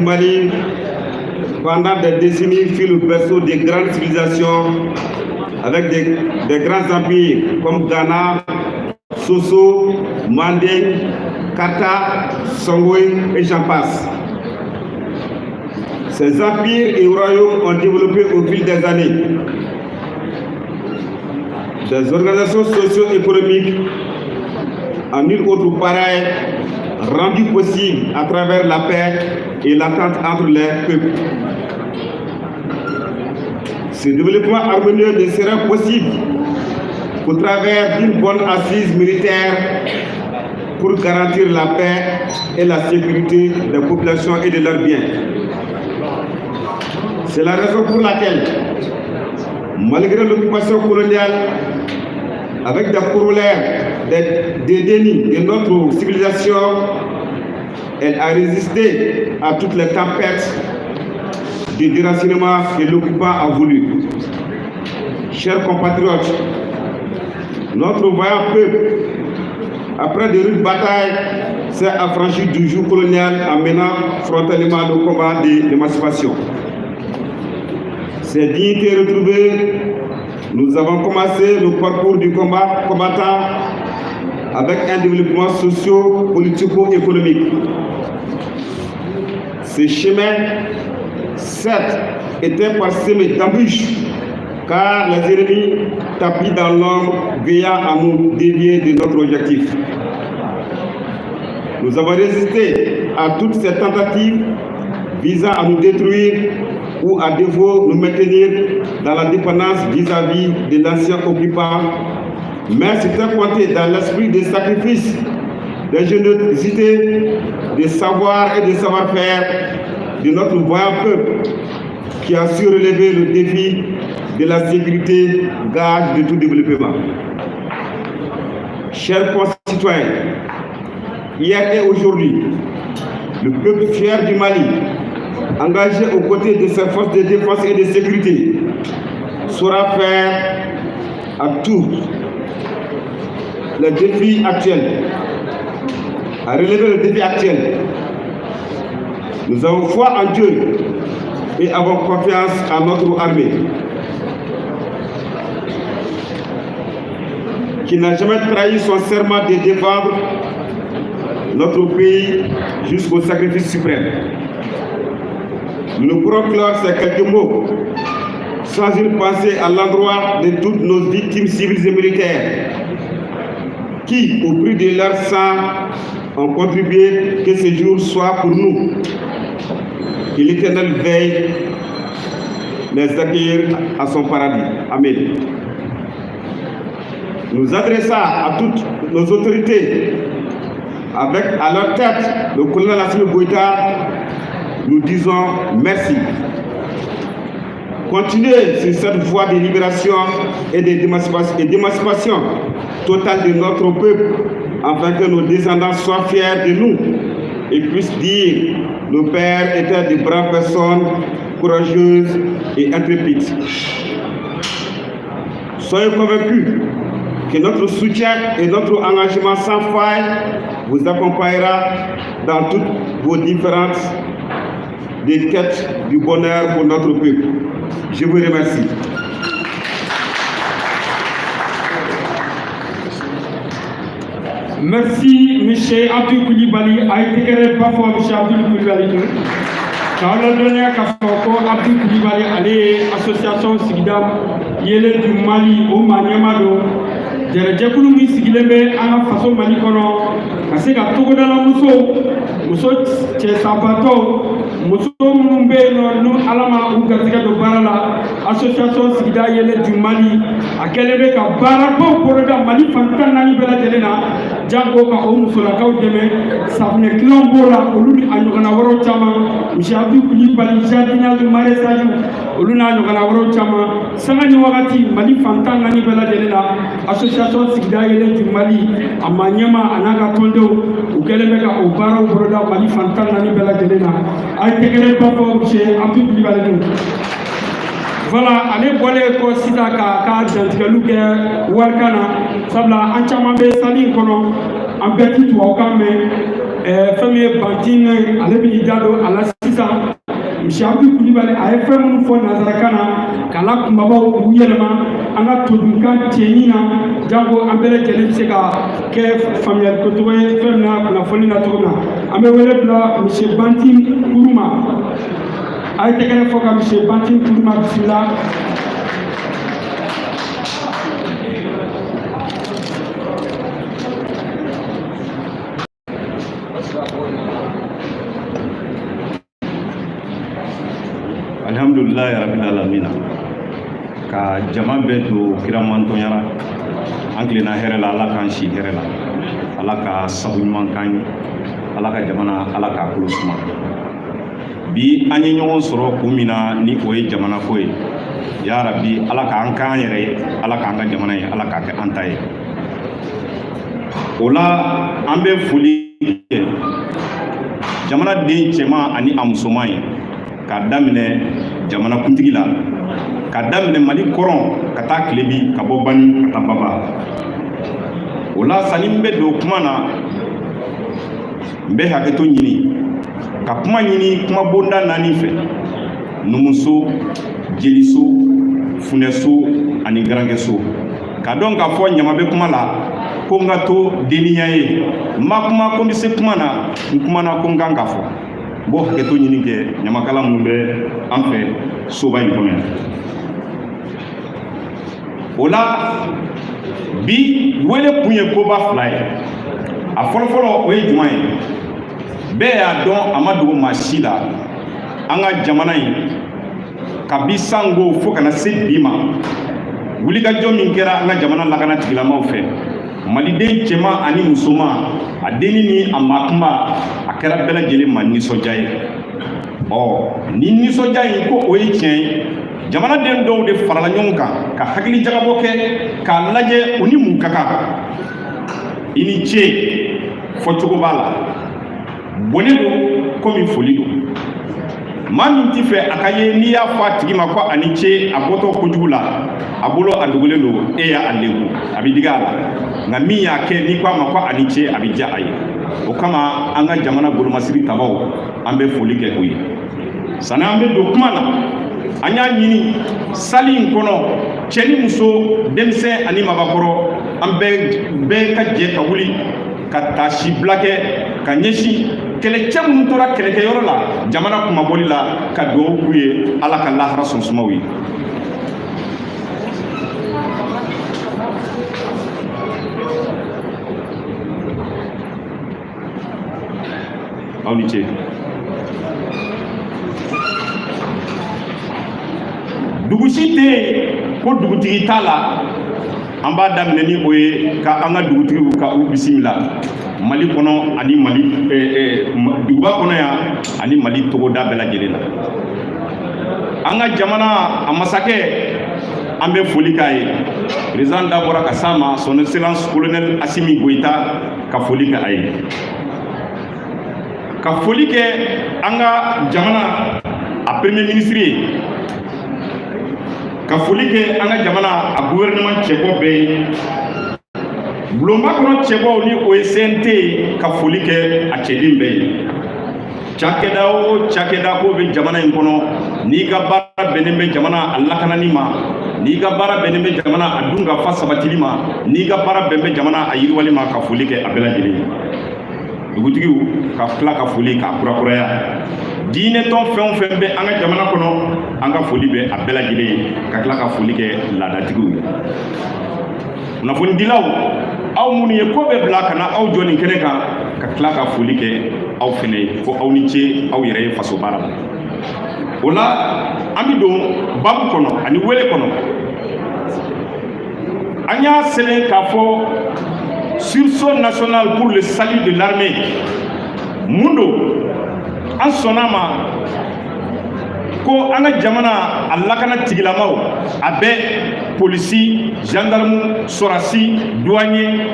Mali, pendant des décennies, fut le berceau des grandes civilisations avec des grands empires comme Ghana, Soso, Mandé, Kata, Songhoï et j'en passe. Ces empires et royaumes ont développé au fil des années des organisations socio-économiques à nul autre pareil, rendues possibles à travers la paix et l'entente entre les peuples. Ce développement harmonieux ne serait possible qu'au travers d'une bonne assise militaire pour garantir la paix et la sécurité des populations et de leurs biens. C'est la raison pour laquelle, malgré l'occupation coloniale, avec des corollaires des dénis de notre civilisation, elle a résisté à toutes les tempêtes de déracinement que l'occupant a voulu. Chers compatriotes, notre vaillant peuple, après de rudes batailles, s'est affranchi du joug colonial en menant frontalement le combat de l'émancipation. Ces dignités retrouvées, nous avons commencé le parcours du combat combattant avec un développement socio-politico-économique. Ce chemin, certes, était parsemé d'embûches, car les ennemis tapis dans l'ombre veillaient à nous dévier de notre objectif. Nous avons résisté à toutes ces tentatives visant à nous détruire ou à défaut nous maintenir dans la dépendance vis-à-vis de l'ancien occupant, mais c'était compté dans l'esprit de sacrifice, de générosité, de savoir et de savoir-faire de notre vaillant peuple qui a su relever le défi de la sécurité, gage de tout développement. Chers concitoyens, hier et aujourd'hui, le peuple fier du Mali, engagé aux côtés de ses forces de défense et de sécurité, saura faire à tous les défis actuels, à relever le défi actuel. Nous avons foi en Dieu et avons confiance en notre armée, qui n'a jamais trahi son serment de défendre notre pays jusqu'au sacrifice suprême. Nous ne pourrons clore ces quelques mots sans une pensée à l'endroit de toutes nos victimes civiles et militaires qui, au prix de leur sang, ont contribué que ce jour soit pour nous. Que l'Éternel veuille les accueillir à son paradis. Amen. Nous adressons à toutes nos autorités, avec à leur tête le colonel Assimi Goïta, nous disons merci. Continuez sur cette voie de libération et d'émancipation totale de notre peuple, afin que nos descendants soient fiers de nous et puissent dire: nos pères étaient de braves personnes, courageuses et intrépides. Soyez convaincus que notre soutien et notre engagement sans faille vous accompagnera dans toutes vos différentes quêtes du bonheur pour notre peuple. Je vous remercie. Merci, M. Abdou Koulibaly. A ye tɛgɛrɛ ba fɔ M. Abdou Koulibaly kun. K'aw ladɔnniya k'a fɔ ko Abdou Koulibaly, ale ye association Sigida Yeelen du Mali, o maa ɲɛma don. Jɛrɛjɛkulu min sigilen bɛ an ka faso Mali kɔnɔ ka se ka togodala musow, muso cɛsabatɔw, muso minnu bɛ yen nɔ n'u Ala ma u garisɛgɛ don baara la, association Sigida Yeelen du Mali, a kɛlen bɛ ka baarabaw boloda Mali fan 14 bɛɛ lajɛlen na, janko ka o musolakaw dɛmɛ. Safunɛ kilanw b'o la, olu ni a ɲɔgɔnna wɛrɛw caman. Monsieur Abdou Koulibaly, jardinage, maraîchage, olu n'a ɲɔgɔnna wɛrɛw caman. Sanga ni wagati, Mali fan 14 bɛɛ lajɛlen na, association Sigida Yeelen du Mali, a maa ɲɛma a n'a ka tɔndenw, u kɛlen bɛ ka o baaraw boloda Mali fan 14 bɛɛ lajɛlen na. A ye tɛgɛrɛ ba fɔ monsieur Abdou Koulibaly dun. Voilà, ale bɔlen kɔ sisan k'a ka dantigɛliw kɛ warikan na, sabula an caman bɛ salle in kɔnɔ, an bɛɛ ti tubabukan mɛn. Fɛn min ye Bantine, ale bɛ i da don a la sisan. Monsieur Abdou Kulibali, a ye fɛn minnu fɔ nanzarakan na k'a la kunbabaw k'u yɛlɛma an ka todunkan cɛɲi na, janko an bɛɛ lajɛlen bɛ se ka kɛ faamuyali ko cogo ye fɛn min na kunnafoni na cogo min na. An bɛ wele bila Monsieur Banti Kuruma. A ye tɛgɛrɛ fɔ ka Monsieur Banti Kuruma bisimila. Alhamdulilayi rabbil alamina, ka jama bɛɛ don kiramantɔnyara. An tilenna hɛrɛ la, Ala k'an si hɛrɛ la, Ala ka sabu ɲuman k'an ye, Ala ka jamana, Ala k'a kolo suma. Bi an ye ɲɔgɔn sɔrɔ kun min na, ni o ye jamana ko ye, ya Rabi, Ala k'an k'an yɛrɛ ye, Ala k'an ka jamana ye, Ala k'a kɛ an ta ye. O la, an bɛ foli kɛ jamana den cɛman ani a musoman ye, k'a daminɛ jamana kuntigi la, k'a daminɛ Mali kɔrɔn ka taa tilebi, ka bɔ Bani ka taa Baba. O la, sanni n bɛ don kuma na, n bɛ hakɛto ɲini ka kuma ɲini kuma bonda naani fɛ: numuso, jeliso, funɛso ani garankɛso. Ka dɔn k'a fɔ ɲama bɛ kuma la, ko n ka to deniya ye, n ma kuma ko n bɛ se kuma na, n kumana ko n kan ka fɔ. N b'o hakɛto ɲini kɛ ɲamakala minnu bɛ an fɛ soba in kɔnɔ yan. O la, bi wele kun ye koba fila ye. A fɔlɔfɔlɔ, o ye jumɛn ye? Bɛɛ y'a dɔn, a ma dogo maa si la, an ka jamana in, kabi sango fo kana se bi ma, wulikajɔ min kɛra an ka jamana lakana tigilamaw fɛ, maliden cɛman ani musoman, a denni ni a maakunba, a kɛra bɛɛ lajɛlen ma nisɔndiya ye. Ɔ ni nisɔndiya in ko o ye tiɲɛ ye, jamanaden dɔw de farala ɲɔgɔn kan ka hakili jagabɔ kɛ k'a lajɛ u ni mun ka kan. I ni ce fɔcogo b'a la, bɔnɛ don komi foli don. Maa min t'i fɛ a ka ye, n'i y'a fɔ a tigi ma ko a ni ce, a bɔtɔ kojugu la, a bolo a dogolen don, e y'a lebu, a bɛ digi a la. Nka min y'a kɛ, n'i ko a ma ko a ni ce, a bɛ diya a ye. O kama, an ka jamana golomasiri tabaw, an bɛ foli kɛ o ye. Sani an bɛ don kuma na, an y'a ɲini salle in kɔnɔ, cɛ ni muso, denmisɛn ani mabakɔrɔ, an bɛɛ ka jɛ ka wuli ka taasibila kɛ ka ɲɛsin kɛlɛcɛ minnu tora kɛlɛkɛyɔrɔ la jamana kunmabɔli la, ka dugawu k'u ye, Ala ka lahara sɔnsumaw ye. Aw ni ce. Dugu si tɛ yen ko dugutigi t'a la. An b'a daminɛ ni o ye ka an ka dugutigiw ka u bisimila Mali kɔnɔ ani Mali duguba kɔnɔ yan ani Mali togoda bɛɛ lajɛlen na. An ka jamana a masakɛ, an bɛ foli k'a ye. Président da bɔra ka s'a ma, Son Excellence Colonel Assimi Goïta, ka foli kɛ a ye, ka foli kɛ an ka jamana a Premier ministre ye, ka foli kɛ an ka jamana a gouvernement cɛbɔ bɛɛ ye, bulonba kɔnɔ cɛbɔw ni o ye CNT ye, ka foli kɛ a cɛden bɛɛ ye. Cakɛda o cakɛda k'o bɛ jamana in kɔnɔ, n'i ka baara bɛnnen bɛ jamana a lakanani ma, n'i ka baara bɛnnen bɛ jamana a dun ka fa sabatili ma, n'i ka baara bɛn bɛ jamana a yiriwali ma, ka foli kɛ a bɛɛ lajɛlen ye. Dugutigiw, ka tila ka foli k'a kurakuraya. Diinɛtɔn fɛn o fɛn bɛ an ka jamana kɔnɔ, an ka foli bɛ a bɛɛ lajɛlen ye, ka tila ka foli kɛ laadatigiw ye. Kunnafonidilaw, aw minnu ye ko bɛɛ bila ka na aw jɔ nin kɛnɛ kan, ka tila ka foli kɛ aw fɛnɛ ye, ko aw ni ce aw yɛrɛ ye faso baara la. O la, an bɛ don babu kɔnɔ ani wele kɔnɔ. An y'a sɛbɛn k'a fɔ sursaut national pour le salut de l'armée. Mun don? An sɔnna ma ko an ka jamana a lakana tigilamaw, a bɛ polisi, gendarme, sɔrasi, douanier,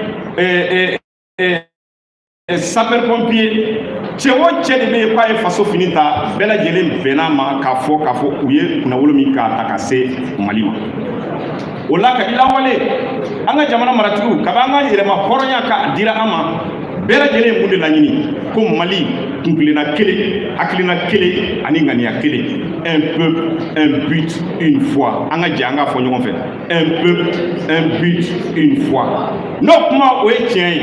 sapeur pompier, cɛ o cɛ de bɛ yen k'a ye faso fini ta, bɛɛ lajɛlen bɛn'a ma k'a fɔ u ye kunnawolo min k'a ta ka se Mali ma. O la, kabi lawale, an ka jamana maratigiw, kabi an ka yɛrɛma hɔrɔnya ka dira an ma, bɛɛ lajɛlen ye mun de laɲini? Ko Mali Kuntilenna kelen, hakilina kelen ani ŋaniya kelen. Un peuple, un but, une foi. An ka jɛ an k'a fɔ ɲɔgɔn fɛ: un peuple, un but, une foi. N'o kuma, o ye tiɲɛ ye.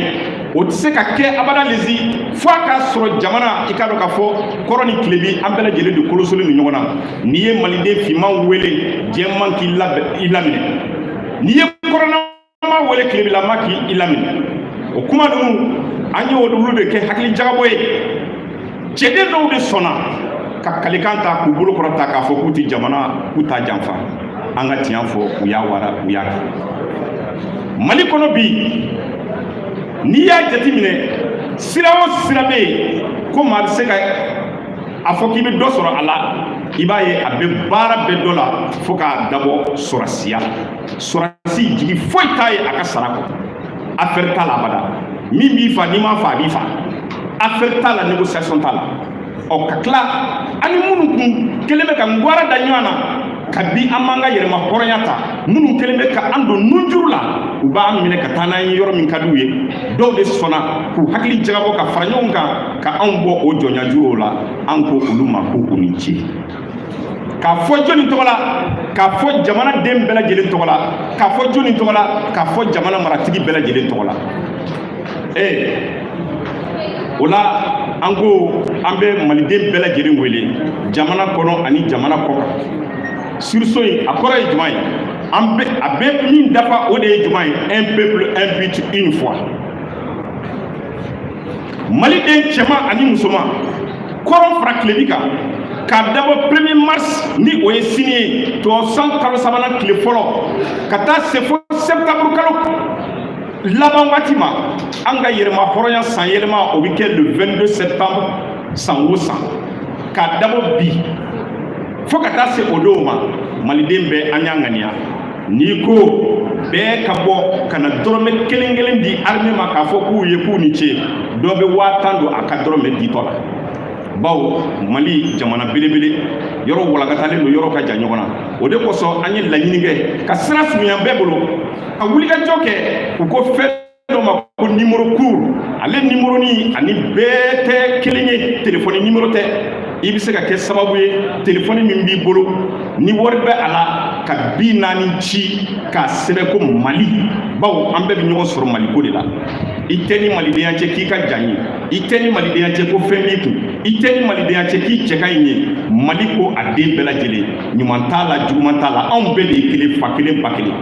O tɛ se ka kɛ abada lezi fo a k'a sɔrɔ jamana, i k'a dɔn k'a fɔ kɔrɔ ni tilebi, an bɛɛ lajɛlen de kolosolen don ɲɔgɔn na. N'i ye maliden finman wele, jɛman k'i labɛn i laminɛ. N'i ye kɔrɔnama wele, tilebilama k'i laminɛ. O kuma ninnu, an ye olu de kɛ hakili jagabɔ ye. Cɛden dɔw de sɔnna ka kalikan ta k'u bolo kɔrɔ ta k'a fɔ k'u tɛ jamana, k'u t'a janfa. An ka tiɲɛ fɔ, u y'a wara, u y'a kɛ. Mali kɔnɔ bi, n'i y'a jateminɛ, sira o sira bɛ yen ko maa bɛ se ka a fɔ k'i bɛ dɔ sɔrɔ a la, i b'a ye a bɛ baara bɛɛ dɔ la fo k'a dabɔ sɔrɔsiya la. Sɔrɔsi jigi foyi t'a ye a ka sara kɔ. Affaire t'a la abada. Min b'i fa, n'i m'a fa, a b'i fa. Affaire t'a la, négociation t'a la. Ɔ, ka tila ani minnu kun kelen bɛ ka ngwara da ɲɔgɔn na kabi an m'an ka yɛrɛma hɔrɔnya ta, minnu kelen bɛ ka an don nunjuru la, u b'an minɛ ka taa n'an ye yɔrɔ min ka d'u ye, dɔw de sɔnna k'u hakili jagabɔ ka fara ɲɔgɔn kan ka anw bɔ o jɔnyajuruw la. An ko olu ma ko u ni ce. K'a fɔ jɔnni tɔgɔ la? K'a fɔ jamana den bɛɛ lajɛlen tɔgɔ la. K'a fɔ jɔnni tɔgɔ la? K'a fɔ jamana maratigi bɛɛ lajɛlen tɔgɔ la. Ee, o la, an ko an bɛ maliden bɛɛ lajɛlen wele, jamana kɔnɔ ani jamana kɔ kan. Sursaut in, a kɔrɔ ye jumɛn ye? An bɛ a bɛ min dafa, o de ye jumɛn ye? Un peuple, un but, une foi. Maliden cɛman ani musoman, kɔrɔn fara tilebi kan, k'a dabɔ 1er mars, ni o ye sini ye, tubabu san kalo sabanan tile fɔlɔ, ka taa se fo septembre kalo laban waati ma, an ka yɛrɛma hɔrɔnya san yɛlɛma, o bɛ kɛ le 22 septembre san o san. K'a dabɔ bi fo ka taa se o don ma, maliden bɛɛ, an y'a ŋaniya, n'i ko bɛɛ ka bɔ ka na dɔrɔmɛ kelen kelen di armée ma, k'a fɔ k'u ye k'u ni ce, dɔ bɛ 10 000 don a ka dɔrɔmɛ ditɔ la. Bawo Mali jamana belebele, yɔrɔ walakatalen don, yɔrɔ ka jan ɲɔgɔn na. O de kosɔn an ye laɲini kɛ ka sira surunya bɛɛ bolo, ka wulikajɔ kɛ. U ko fɛn dɔ ma ko numéro court. Ale numéro ni ani bɛɛ tɛ kelen ye. Telefɔni numéro tɛ. I bɛ se ka kɛ sababu ye, telefɔni min b'i bolo, ni wari bɛ a la, ka 40 ci k'a sɛbɛn ko Mali. Bawo an bɛɛ bɛ ɲɔgɔn sɔrɔ Maliko de la. I tɛ ni malidenya cɛ k'i ka jan ye, i tɛ ni malidenya cɛ ko fɛn b'i kun, i tɛ ni malidenya cɛ k'i cɛ ka ɲi ye. Mali ko a den bɛɛ lajɛlen, ɲuman t'a la, juguman t'a la, anw bɛɛ de ye kelen, fa kelen, ba kelen.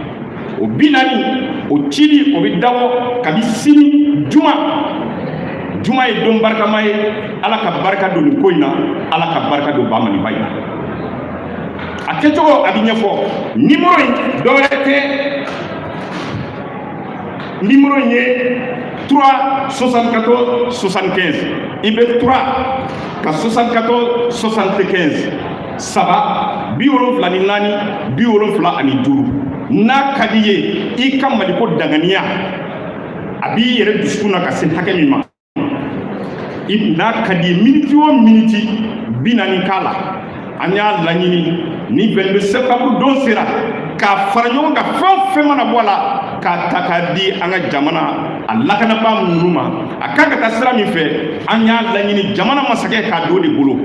O 40, o cili, o bɛ dabɔ kabi sini juma. Juma ye don barikama ye. Ala ka barika don nin ko in na, Ala ka barika don ba Maliba in na. A kɛcogo, a bɛ ɲɛfɔ. Nimoro in dɔwɛrɛ tɛ, nimoro in ye 3 74 75. I bɛ 3 ka 74 75, 3 74 75. N'a ka di ye, i ka Maliko danganiya a b'i yɛrɛ dusukun na ka se hakɛ min ma, n'a ka di ye, miniti o miniti, 40 k'a la. An y'a laɲini, ni 22 septembre don sera, k'a fara ɲɔgɔn kan, fɛn o fɛn mana bɔ a la, k'a ta k'a di an ka jamana a lakanabaa minnu ma, a kan ka taa sira min fɛ, an y'a laɲini jamana masakɛ k'a don o de bolo.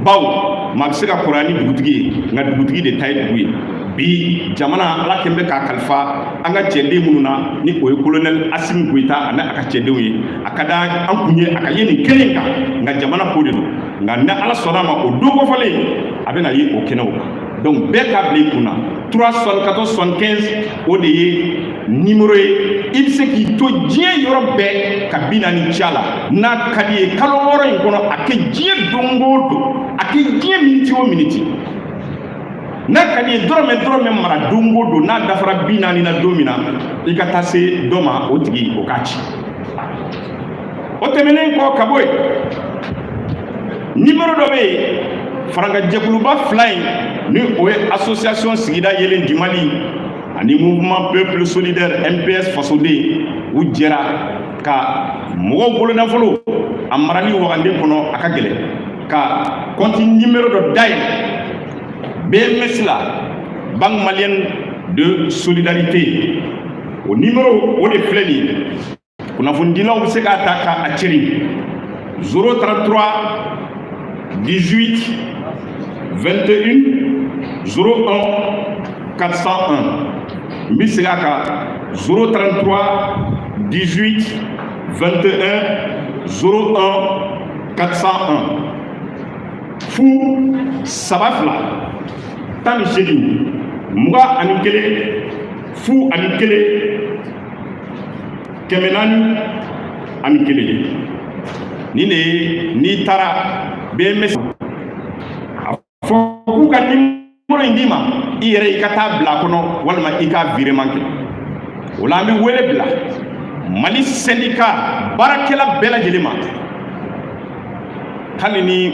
Bawo maa bɛ se ka kɔrɔya ni dugutigi ye, nka dugutigi de ta ye dugu ye. Bi jamana, Ala kɛn bɛ k'a kalifa an ka cɛden minnu na, ni o ye colonel Assimi Goïta ani a ka cɛdenw ye, a ka da an kun ye a ka ye nin kelen kan. Nka jamana ko de don. Nka ni Ala sɔnna a ma, o don kɔfɔlen, a bɛna ye o kɛnɛw kan. Donc bɛɛ k'a bila i kun na, 3 74 75, o de ye nimoro ye. I bɛ se k'i to diɲɛ yɔrɔ bɛɛ ka 40 ci a la. N'a ka di ye, kalo 6 in kɔnɔ, a kɛ diɲɛ don o don, a kɛ diɲɛ miniti o miniti. N'a ka di ye, dɔrɔmɛ dɔrɔmɛ mara don o don. N'a dafara 40 na don min na, i ka taa se dɔ ma, o tigi o k'a ci. O tɛmɛnen kɔ ka bɔ yen, nimoro dɔ bɛ yen, farankajɛkuluba fila in, ni o ye association Sigida Yelen du Mali ani Mouvement Peuple Solidaire, MPS Fasoden, u jɛra ka mɔgɔw bolonafolo a marali wagande kɔnɔ, a ka gɛlɛn, ka compte numéro dɔ dayɛlɛ BMS la, Banque Malienne de Solidarité. O numéro, o de filɛ nin ye. Kunnafonidilaw bɛ se k'a ta k'a cɛri. 033 18 21 01 401. N bɛ segin a kan: 033 18 21 01 401. 0 3 2 18 21 0 401. Nin de ye, n'i taara BMS, a fɔ k'u ka nimoro in d'i ma, i yɛrɛ i ka taa bila a kɔnɔ walima i ka virement kɛ. O la, an bɛ wele bila Mali syndicat baarakɛla bɛɛ lajɛlen ma, hali ni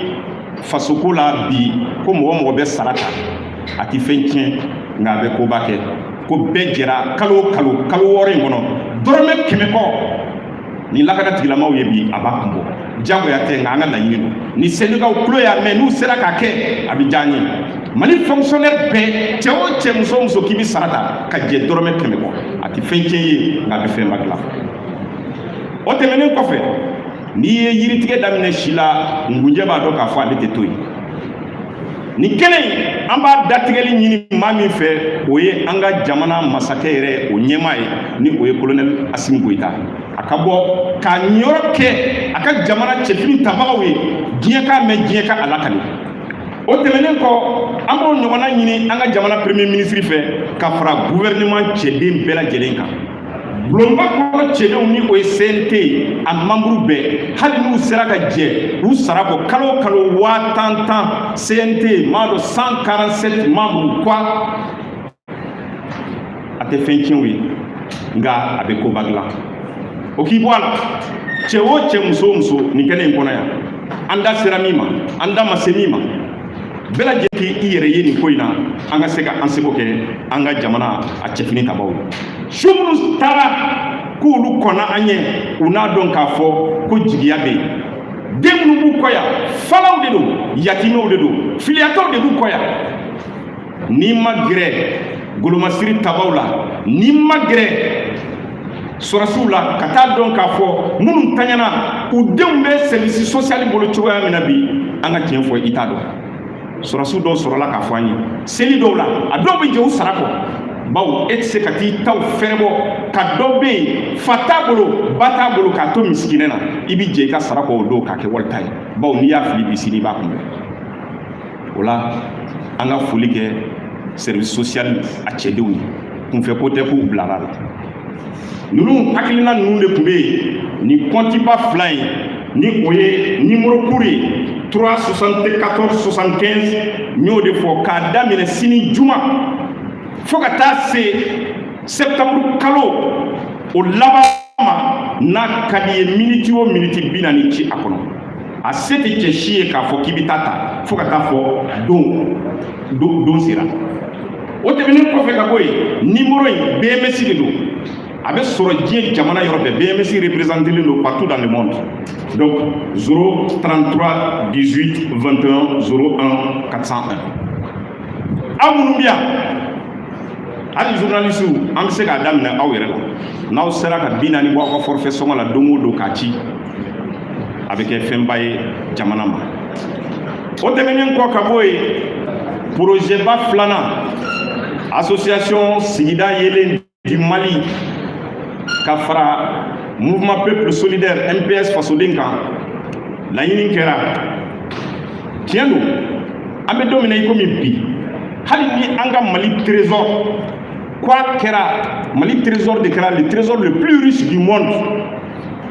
fasoko la bi, ko mɔgɔ mɔgɔ bɛ sara ta, a tɛ fɛn tiɲɛ, nka a bɛ koba kɛ. Ko bɛɛ jɛra kalo o kalo, kalo 6 in kɔnɔ, dɔrɔmɛ 100 kɔ ni lakana tigilamaw ye bi, a b'a kun bɔ. Jagoya tɛ, nka an ka laɲini don. Ni syndicatw tulo y'a mɛn, n'u sera k'a kɛ, a bɛ diya an ye. Mali fonctionnaire bɛɛ, cɛ o cɛ, muso o muso, k'i bɛ sara ta, ka jɛ dɔrɔmɛ 100 kɔ, a tɛ fɛn tiɲɛ ye, nka a bɛ fɛnba dilan. O tɛmɛnen kɔfɛ, n'i ye yiritigɛ daminɛ si la, ngunjɛ b'a dɔn k'a fɔ ale tɛ to yen. Nin kelen, an b'a datigɛli ɲini maa min fɛ, o ye an ka jamana masakɛ yɛrɛ, o ɲɛmaa ye, ni o ye colonel Assimi Goïta. A ka bɔ k'a ɲɔrɔ kɛ a ka jamana cɛfini tabagaw ye, diɲɛ k'a mɛn, diɲɛ ka a lakali. O tɛmɛnen kɔ, an b'o ɲɔgɔnna ɲini an ka jamana premier ministre fɛ, ka fara gouvernement cɛden bɛɛ lajɛlen kan, bulonba kɔnɔ cɛdenw, ni o ye CNT ye, a membre bɛɛ, hali n'u sera ka jɛ u sara kɔ kalo o kalo 10 000 10, CNT maa dɔ 147 membres quoi, a tɛ fɛn tiɲɛ u ye, nka a bɛ koba dilan. O k'i bɔ a la, cɛ o cɛ, muso o muso, nin kɛnɛ in kɔnɔ yan, an da sera min ma, an da ma se min ma, bɛɛ lajɛlen k'i yɛrɛ ye nin ko in na, an ka se ka an seko kɛ an ka jamana a cɛfini tabaw ye. Su minnu taara k'olu kɔnna an ɲɛ, u n'a dɔn k'a fɔ ko jigiya bɛ yen. Den minnu b'u kɔ yan, falaw de don, yatimɛw de don, filiyatɔw de b'u kɔ yan. N'i ma gɛrɛ golomasiri tabaw la, n'i ma gɛrɛ sɔrɔsiw la, ka taa dɔn k'a fɔ minnu taɲana, u denw bɛ service social bolo cogoya min na bi, an ka tiɲɛ fɔ, i t'a dɔn. Sɔrɔsiw dɔw sɔrɔla k'a fɔ an ye seli dɔw la, a dɔw bɛ jɛ u sara kɔ, bawo e tɛ se ka t'i taw fɛrɛ bɔ ka dɔ bɛ yen, fa t'a bolo, ba t'a bolo, k'a to misikinɛ na. I bɛ jɛ i ka sara kɔ o don k'a kɛ walita ye, bawo n'i y'a fili bi, sini i b'a kunbɛn. O la, an ka foli kɛ service social a cɛdenw ye. Kunfɛ ko tɛ k'u bilara la. Ninnu hakilina ninnu de tun bɛ yen. Nin kɔntiba fila in, ni o ye numéro court ye, 3 74 75, n y'o de fɔ k'a daminɛ sini juma fo ka taa se septembre kalo o laban ma. N'a ka di ye, miniti o miniti 40 ci a kɔnɔ. A se tɛ cɛ si ye k'a fɔ k'i bɛ taa ta fo ka taa fɔ don don sera. O tɛmɛnen kɔfɛ ka bɔ yen, numéro in, BMS de don, a bɛ sɔrɔ diɲɛ jamana yɔrɔ bɛɛ. BMS représentélen don partout dans le monde. Donc 0 33 18 21 01 401. Aw minnu bɛ yan, hali journaliste, an bɛ se k'a daminɛ aw yɛrɛ la. N'aw sera ka 40 bɔ aw ka forfait sɔngɔ la don o don k'a ci, a bɛ kɛ fɛnba ye jamana ma. O tɛmɛnen kɔ ka bɔ yen, projet ba filanan, association Sigida Yelen du Mali ka fara Mouvement Peuple Solidaire, MPS fasoden kan, laɲini kɛra. Tiɲɛ don, an bɛ don min na i komi bi, hali ni an ka Mali trésor ko a kɛra, Mali trésor de kɛra le trésor le plus riche du monde,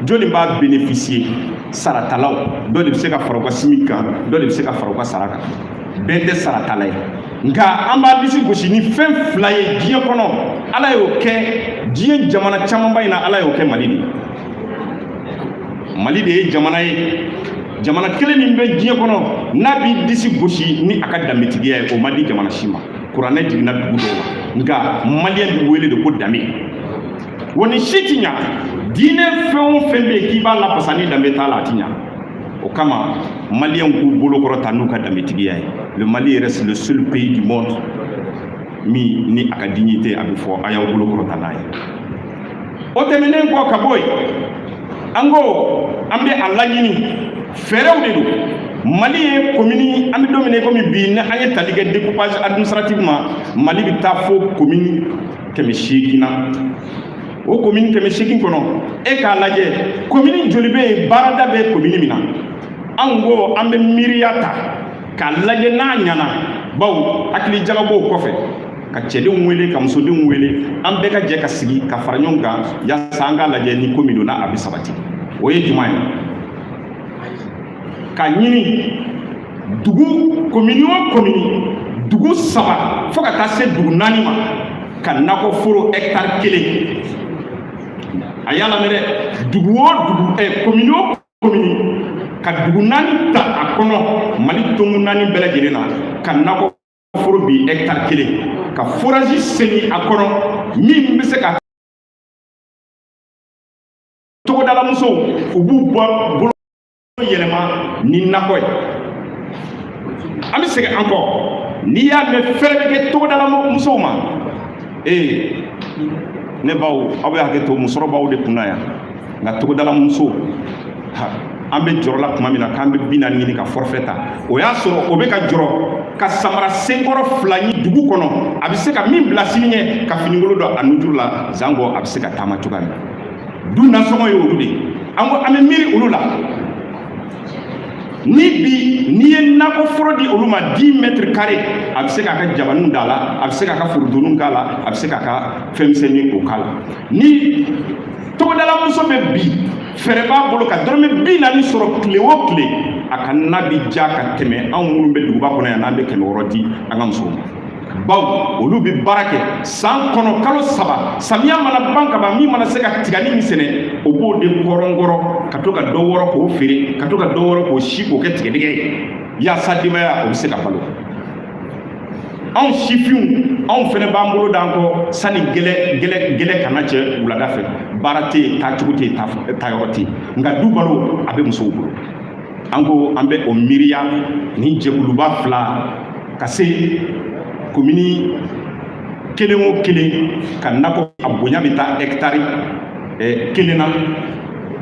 jɔnni b'a bénéficier? Saratalaw. Dɔ de bɛ se ka fara u ka SMIC kan, dɔ de bɛ se ka fara u ka sara kan. Bɛɛ tɛ saratala ye, nka an b'a disi gosi ni fɛn fila ye diɲɛ kɔnɔ. Ala y'o kɛ diɲɛ jamana camanba in na, Ala y'o kɛ Mali de ye. Mali de ye jamana ye, jamana kelen min bɛ diɲɛ kɔnɔ n'a b'i disi gosi ni a ka danbetigiya ye. O ma di jamana si ma. Kuranɛ jiginna dugu dɔw la, nka maliyɛn bɛ wele de ko danbe. Wa ni si ti ɲa, diinɛ fɛn o fɛn bɛ yen k'i b'a lafasa ni danbe t'a la, a ti ɲa. O kama, maliyɛnw k'u bolokɔrɔta n'u ka danbetigiya ye. Le Mali reste le seul pays du monde min ni a ka dignité a bɛ fɔ a y'aw bolokɔrɔta n'a ye. O tɛmɛnen kɔ ka bɔ yen, an ko an bɛ a laɲini Fɛɛrɛw de don. Mali ye komini, an bɛ don min na i komi bi, ni an ye tali kɛ découpage administratif ma, Mali bɛ taa fo komini 800 na. O komini 800 kɔnɔ, e k'a lajɛ, komini joli bɛ yen, baarada bɛ komini min na? Anw ko an bɛ miiriya ta k'a lajɛ n'a ɲɛna, bawo hakili jagabɔw kɔfɛ, ka cɛdenw wele, ka musodenw wele, an bɛɛ ka jɛ ka sigi ka fara ɲɔgɔn kan yaasa an k'a lajɛ ni ko min donna, a bɛ sabati. O ye jumɛn ye? Ka ɲini dugu, komini o komini, dugu saba fo ka taa se dugu naani ma, ka nakɔforo hɛkitari kelen. A y'a lamɛn dɛ, dugu o dugu, komini o komini, ka dugu naani ta a kɔnɔ, Mali tongu naani bɛɛ lajɛlen na, ka nakɔforo bi hɛkitari kelen, ka forage seni a kɔnɔ, min bɛ se ka togodalamusow, u b'u bɔ bolo yɛlɛma ni nakɔ ye. An bɛ segin an kɔ. N'i y'a mɛn fɛrɛ bɛ kɛ togodalamusow ma, ee, ne baw, aw bɛ hakɛ to, musɔrɔ b'aw de kunna yan. Nka togodalamuso, an bɛ jɔrɔ la tuma min na k'an bɛ 40 ɲini ka forfait ta, o y'a sɔrɔ o bɛ ka jɔrɔ ka samara senkɔrɔ fila ɲi dugu kɔnɔ, a bɛ se ka min bila sini ɲɛ, ka finikolo dɔ a nujuru la zankɔ, a bɛ se ka taama cogoya min na. Du nasɔngɔ ye olu de ye. An ko an bɛ miiri olu la. Ni bi n'i ye nakɔforo di olu ma, 10 mètres carrés, a bɛ se k'a ka jabaniw da la, a bɛ se k'a ka forodoniw k'a la, a bɛ se k'a ka fɛnmisɛnnin o k'a la. Ni togodalamuso bɛ bi, fɛɛrɛ b'a bolo ka dɔrɔmɛ 40 sɔrɔ tile o tile, a ka na bi ja ka tɛmɛ anw minnu bɛ duguba kɔnɔ yan, n'an bɛ 600 di an ka musow ma, bawo olu bɛ baara kɛ san kɔnɔ kalo 3. Samiya mana ban ka ban, min mana se ka tigani min sɛnɛ, o b'o de kɔrɔnkɔrɔ ka to ka dɔ wɔrɔ k'o feere, ka to ka dɔ wɔrɔ k'o si k'o kɛ tigɛdɛgɛ ye, yaasa denbaya o bɛ se ka balo. Anw sifinw, anw fɛnɛ b'an bolo d'an kɔ sani gɛlɛ gɛlɛ gɛlɛ kana cɛ wulada fɛ. Baara tɛ yen, taacogo tɛ yen, taayɔrɔ tɛ yen, nka du balo a bɛ musow bolo. An ko an bɛ o miiriya ni jɛkuluba fila ka se komini kelen o kelen ka nakɔ, a bonya bɛ taa hɛkitari 1 na.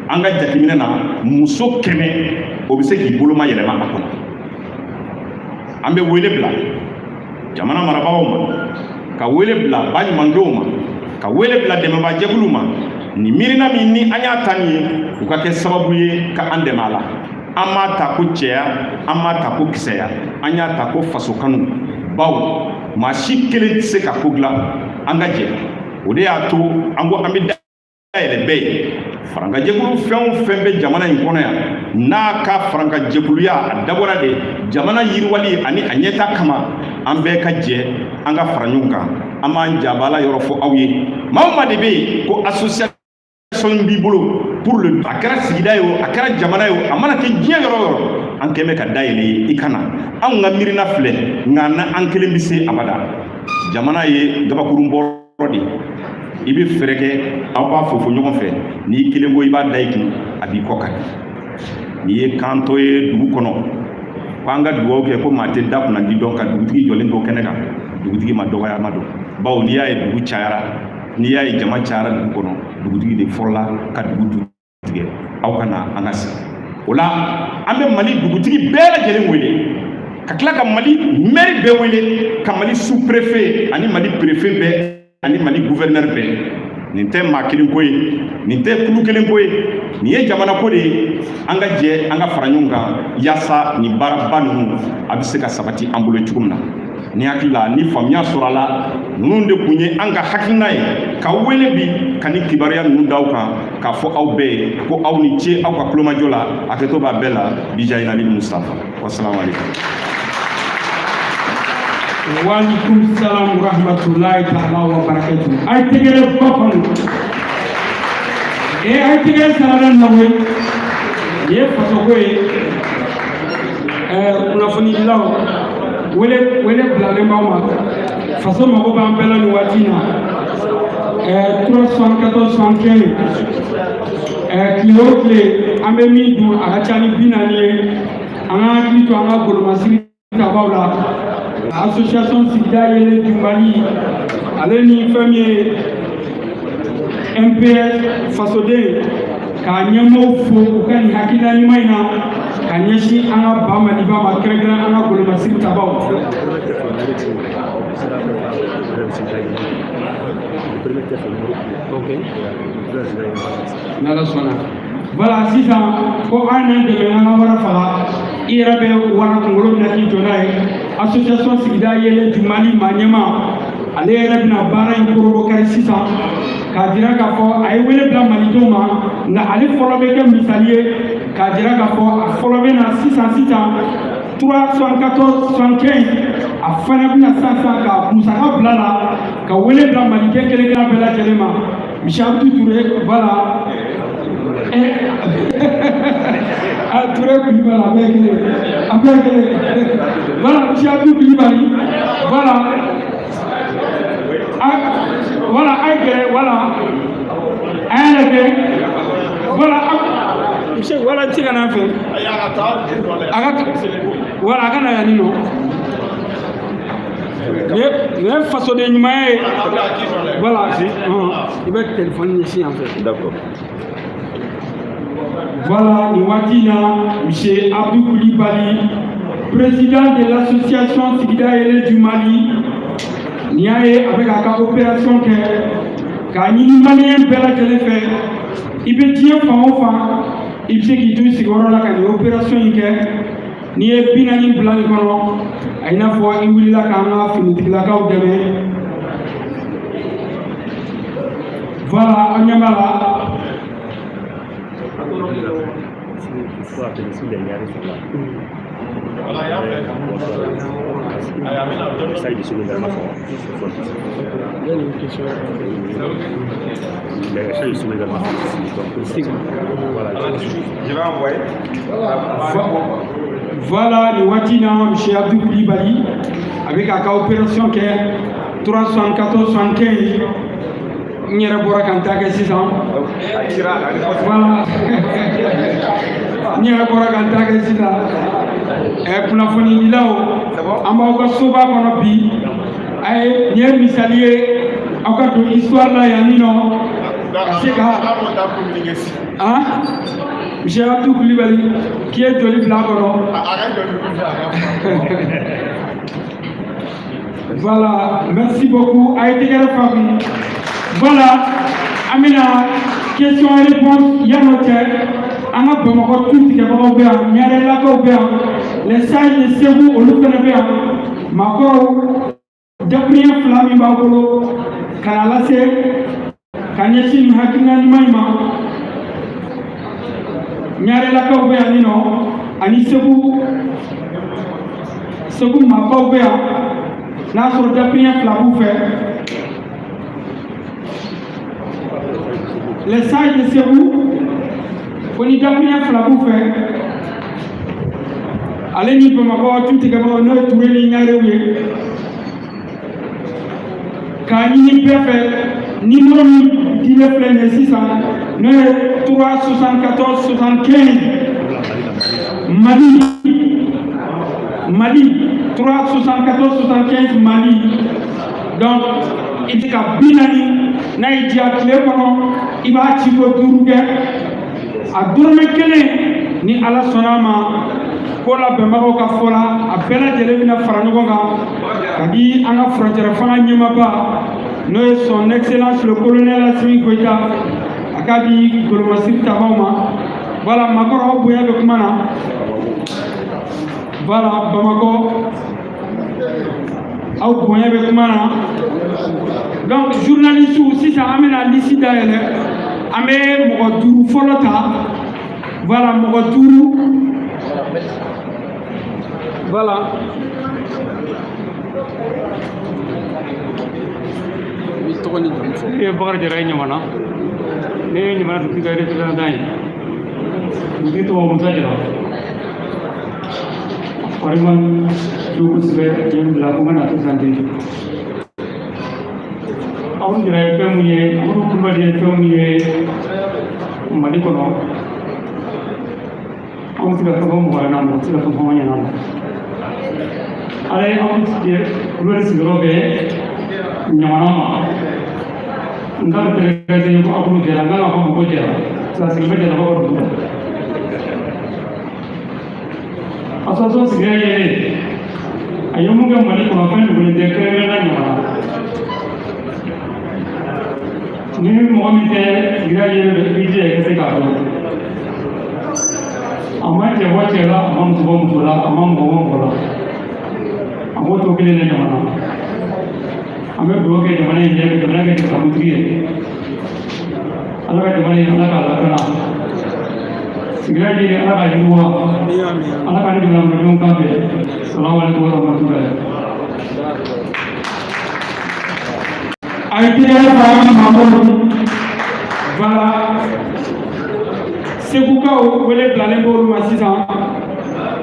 An ka jateminɛ na, muso 100, o bɛ se k'i boloma yɛlɛma a kɔnɔ. An bɛ wele bila jamana marabagaw ma, ka wele bila baɲumankɛw ma, ka wele bila dɛmɛbaajɛkuluw ma. Nin miirina min ni an y'a ta nin ye, u ka kɛ sababu ye ka an dɛmɛ a la. An m'a ta ko cɛya, an m'a ta ko kisɛya, an y'a ta ko faso kanu, bawo maa si kelen tɛ se ka ko dilan, an ka jɛ. O de y'a to an ko an bɛ dayɛlɛ bɛɛ ye. Farankajɛkulu fɛn o fɛn bɛ jamana in kɔnɔ yan, n'a ka farankajɛkuluya a dabɔra de jamana yiriwali ani a ɲɛta kama, an bɛɛ ka jɛ, an ka fara ɲɔgɔn kan. An b'an jabala yɔrɔ fɔ aw ye. Maa o maa de bɛ yen ko association b'i bolo pour le, a kɛra sigida ye o, a kɛra jamana ye o, a mana kɛ diɲɛ yɔrɔ o yɔrɔ, an kɛn bɛ ka dayɛlɛ ye, i ka na. Anw ka miirina filɛ, nka n'an kelen bɛ se abada. Jamana ye gabakurun bɔrɔ de ye, i bɛ fɛɛrɛ kɛ, aw b'a fofo ɲɔgɔn fɛ. N'i kelen ko i b'a da i kun, a b'i kɔ kari. N'i ye kantɔ ye dugu kɔnɔ ko an ka dugawu kɛ ko maa tɛ da kunna di dɔn ka dugutigi jɔlen to kɛnɛ kan, dugutigi ma dɔgɔya ma don, bawo n'i y'a ye dugu cayara, n'i y'a ye jama cayara dugu kɔnɔ, dugutigi de fɔlɔla ka dugu du tigɛ. Aw ka na an ka sigi o la. An bɛ Mali dugutigi bɛɛ lajɛlen wele, ka tila ka Mali maire bɛɛ wele, ka Mali sous préfet ani Mali préfet bɛɛ ani Mali gouverneur bɛɛ. Nin tɛ maa kelen ko ye, nin tɛ kulu kelen ko ye, nin ye jamana ko de ye. An ka jɛ, an ka fara ɲɔgɔn kan yaasa nin baaraba ninnu a bɛ se ka sabati an bolo cogo min na. Ni hakili la, ni faamuya sɔrɔla, ninnu de kun ye an ka hakilina ye ka wele bi ka ni kibaruya ninnu d'aw kan, k'a fɔ aw bɛɛ ye ko aw ni ce aw ka kulomajɔ la. Hakɛto b'a bɛɛ la. Bijayinali Mustafa, wasalamu aleykum. Waalaikum salam wa rahmatullahi ta'ala wa barakatuh. Ay tɛgɛrɛ ba fanu. E ay tɛgɛrɛ sarala na koyi. Nin ye fasoko ye. Kunnafonidilaw, wele wele bilalen b'aw ma. Faso mago b'an bɛɛ la nin waati in na. 374 75. Tile o tile an bɛ min dun, a ka ca ni 40 ye. An ka hakili to an ka golomasiri tabaw la. Association Sigida Yelen du Mali, ale ni fɛn min ye MPS fasoden, k'a ɲɛmɔgɔw fo u ka nin hakilina ɲuman in na. Ka ɲɛsin an ka ba Maliba ma, kɛrɛnkɛrɛn an ka golomasiri tabaw. Ok, n'Ala sɔnna. Voilà, sisan ko an n'an dɛmɛ an ka wara faga, i yɛrɛ bɛ wara kunkolo minɛ k'i jɔ n'a ye. Association Sigida Yeelen du Mali maa ɲɛmaa, ale yɛrɛ bɛna baara in korobokari sisan k'a jira k'a fɔ a ye wele bila malidenw ma, nka ale fɔlɔ bɛ kɛ misali ye k'a jira k'a fɔ a fɔlɔ bɛ na sisan sisan 374 75. A fana bɛna sisan sisan ka musaka bila la ka wele bila maliden kelen kelen bɛɛ lajɛlen ma. Monsieur Abdou Touré, voilà. Ah, Touré Kulibali, a bɛɛ ye kelen, a bɛɛ ye kelen. Voilà, monsieur Abdou Kulibali, voilà. Ah, voilà, a ye gɛrɛ, voilà. A y'a lajɛ. Voilà, monsieur, voilà, i bɛ se ka n'a fɛ. A ka, voilà, a ka na yan nin nɔ. Nin ye fasoden ɲumanya ye. Voilà, i bɛ téléphone ɲɛsin yan fɛ. D'accord. Voilà, nin waati in na, monsieur Abdou Coulibaly, président de l'association Sigida Yeelen du Mali, nin y'a ye a bɛ k'a ka opération kɛ k'a ɲini maliyɛn bɛɛ lajɛlen fɛ. I bɛ diɲɛ fan o fan, i bɛ se k'i to i sigiyɔrɔ la ka nin opération in kɛ. N'i ye 40 bila nin kɔnɔ, a i n'a fɔ i wulila k'an ka finitigilakaw dɛmɛ. Voilà, an ɲɛ b'a la. Il faut appeler si les Niaris sont là. Ça, il est également sont ici. Les sages sont également ici. Donc, voilà. Je vais envoyer. Voilà, nin waati in na, monsieur Abdou Coulibaly a bɛ k'a ka opération kɛ 314 75. N yɛrɛ bɔra ka n ta kɛ sisan. Voilà, n yɛrɛ bɔra ka n ta kɛ sisan. Kunnafonidilaw, an b'aw ka soba kɔnɔ bi. A ye nin ye misali ye, aw ka don histoire la yan nin nɔ ka se ka han. Monsieur Abdou Coulibaly k'i ye joli bila a kɔnɔ. Voilà, merci beaucoup. A ye tɛgɛrɛ fa kun. Voilà, an bɛna question réponse. Yan'o cɛ, an ka Bamakɔ tu tigɛbagaw bɛ yan, Ɲarelakaw bɛ yan, les sages de Segu, olu fana bɛ yan. Maakɔrɔw, dakuruɲɛ fila min b'aw bolo ka na lase ka ɲɛsin nin hakilina ɲuman in ma. Ɲarelakaw bɛ yan nin nɔ, ani Segu, Segu maabaw bɛ yan. N'a sɔrɔ dakuruɲɛ fila b'u fɛ. Les sages de Segu, ko ni dakuruɲɛ fila b'u fɛ, ale ni Bamakɔ tu tigɛbagaw, n'o ye Ture ni Ɲarew ye, k'a ɲini bɛɛ fɛ. Numéro min dilen filɛ nin ye sisan, n'o ye 374 75 Mali, Mali 374 75 Mali. Donc i bɛ se ka 40 n'a y'i diya tile kɔnɔ, i b'a ci ko duuru kɛ, a dɔrɔmɛ kelen, ni Ala sɔnna a ma, ko labɛnbagaw ka fɔ la, a bɛɛ lajɛlen bɛna fara ɲɔgɔn kan ka di an ka furancɛrɛ fanga ɲɛmaaba, n'o ye son excellence le colonel Assimi Goïta, a k'a di golomasiri tabaw ma. Voilà, maakɔrɔ, aw bonya bɛ kuma na. Voilà, Bamakɔ, aw bonya bɛ kuma na. Donc journaliste, sisan an bɛna liste dayɛlɛ, an bɛ mɔgɔ duuru fɔlɔ ta. Voilà, mɔgɔ duuru. Voilà. I tɔgɔ ni jamu fɔ. Ne ye Bakari Jara ye Ɲamana. Ne ye Ɲamana dugutigi ka représentant ye. Dugutigi tɔgɔ Musa Jara. Vraiment su kosɛbɛ ye n bila ko n ka na présenter. Anw Jara ye fɛn mun ye, Amadu Kulubali ye fɛn mun ye Mali kɔnɔ, anw tɛ se ka fɛn fɔ mɔgɔ ɲɛna, mɔgɔ tɛ se ka fɛn fɔ an ɲɛna. Ala ye anw Kulubali sigiyɔrɔ bɛn Ɲamana ma. N ka tɛgɛ ko Abudu Jara, n kan ka fɔ ma ko Jara, parce que a sigilen bɛ Jarakaw ka dugu la. Association sigida yɛrɛ a ye mun kɛ Mali kɔnɔ, fɛn dogolen tɛ, kɛrɛnkɛrɛnnenya ɲamana. Ni mɔgɔ min tɛ sigida yɛrɛ bɛ, i b'i jija i ka se k'a dɔn. A ma cɛ bɔ cɛ la, a ma muso bɔ muso la, a ma mɔgɔ bɔ mɔgɔ la, a b'o to kelen de ɲamana. An bɛ dugawu kɛ jamana in ɲɛ, jamana kɛ jamanatigi ye. Ala ka jamana in, Ala k'a lakana. Sigida jiri, Ala ka yiriwa. Ala ka ni jamana kɔnɔdenw kan bɛn. Salamu alaikum wa rahmatulahi. A ye tɛgɛrɛ fɔ an ka maaw. Voilà, Segukaw wele bilalen b'olu ma sisan.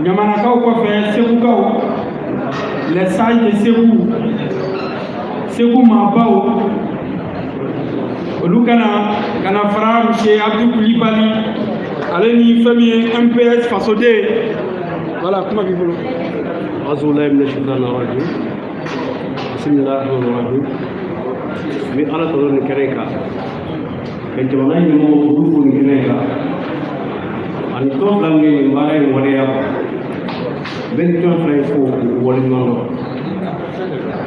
Ɲamanakaw kɔfɛ, Segukaw, les sages de Segu, Segu maabaw, olu kana ka na fara monsieur Abdou Kulibali ale ni fɛn min ye MPS fasoden. Voilà, kuma b'i bolo. أعوذ بالله من الشيطان الرجيم، بسم الله الرحمن الرحيم. N bɛ Ala tɔgɔ nin kɛnɛ kan ka jamana ɲɛmɔgɔw olu fo nin kɛnɛ kan, ani tɔn fila min ye nin baara in waleya. N bɛ nin tɔn fila in fo k'u waleɲuman dɔn.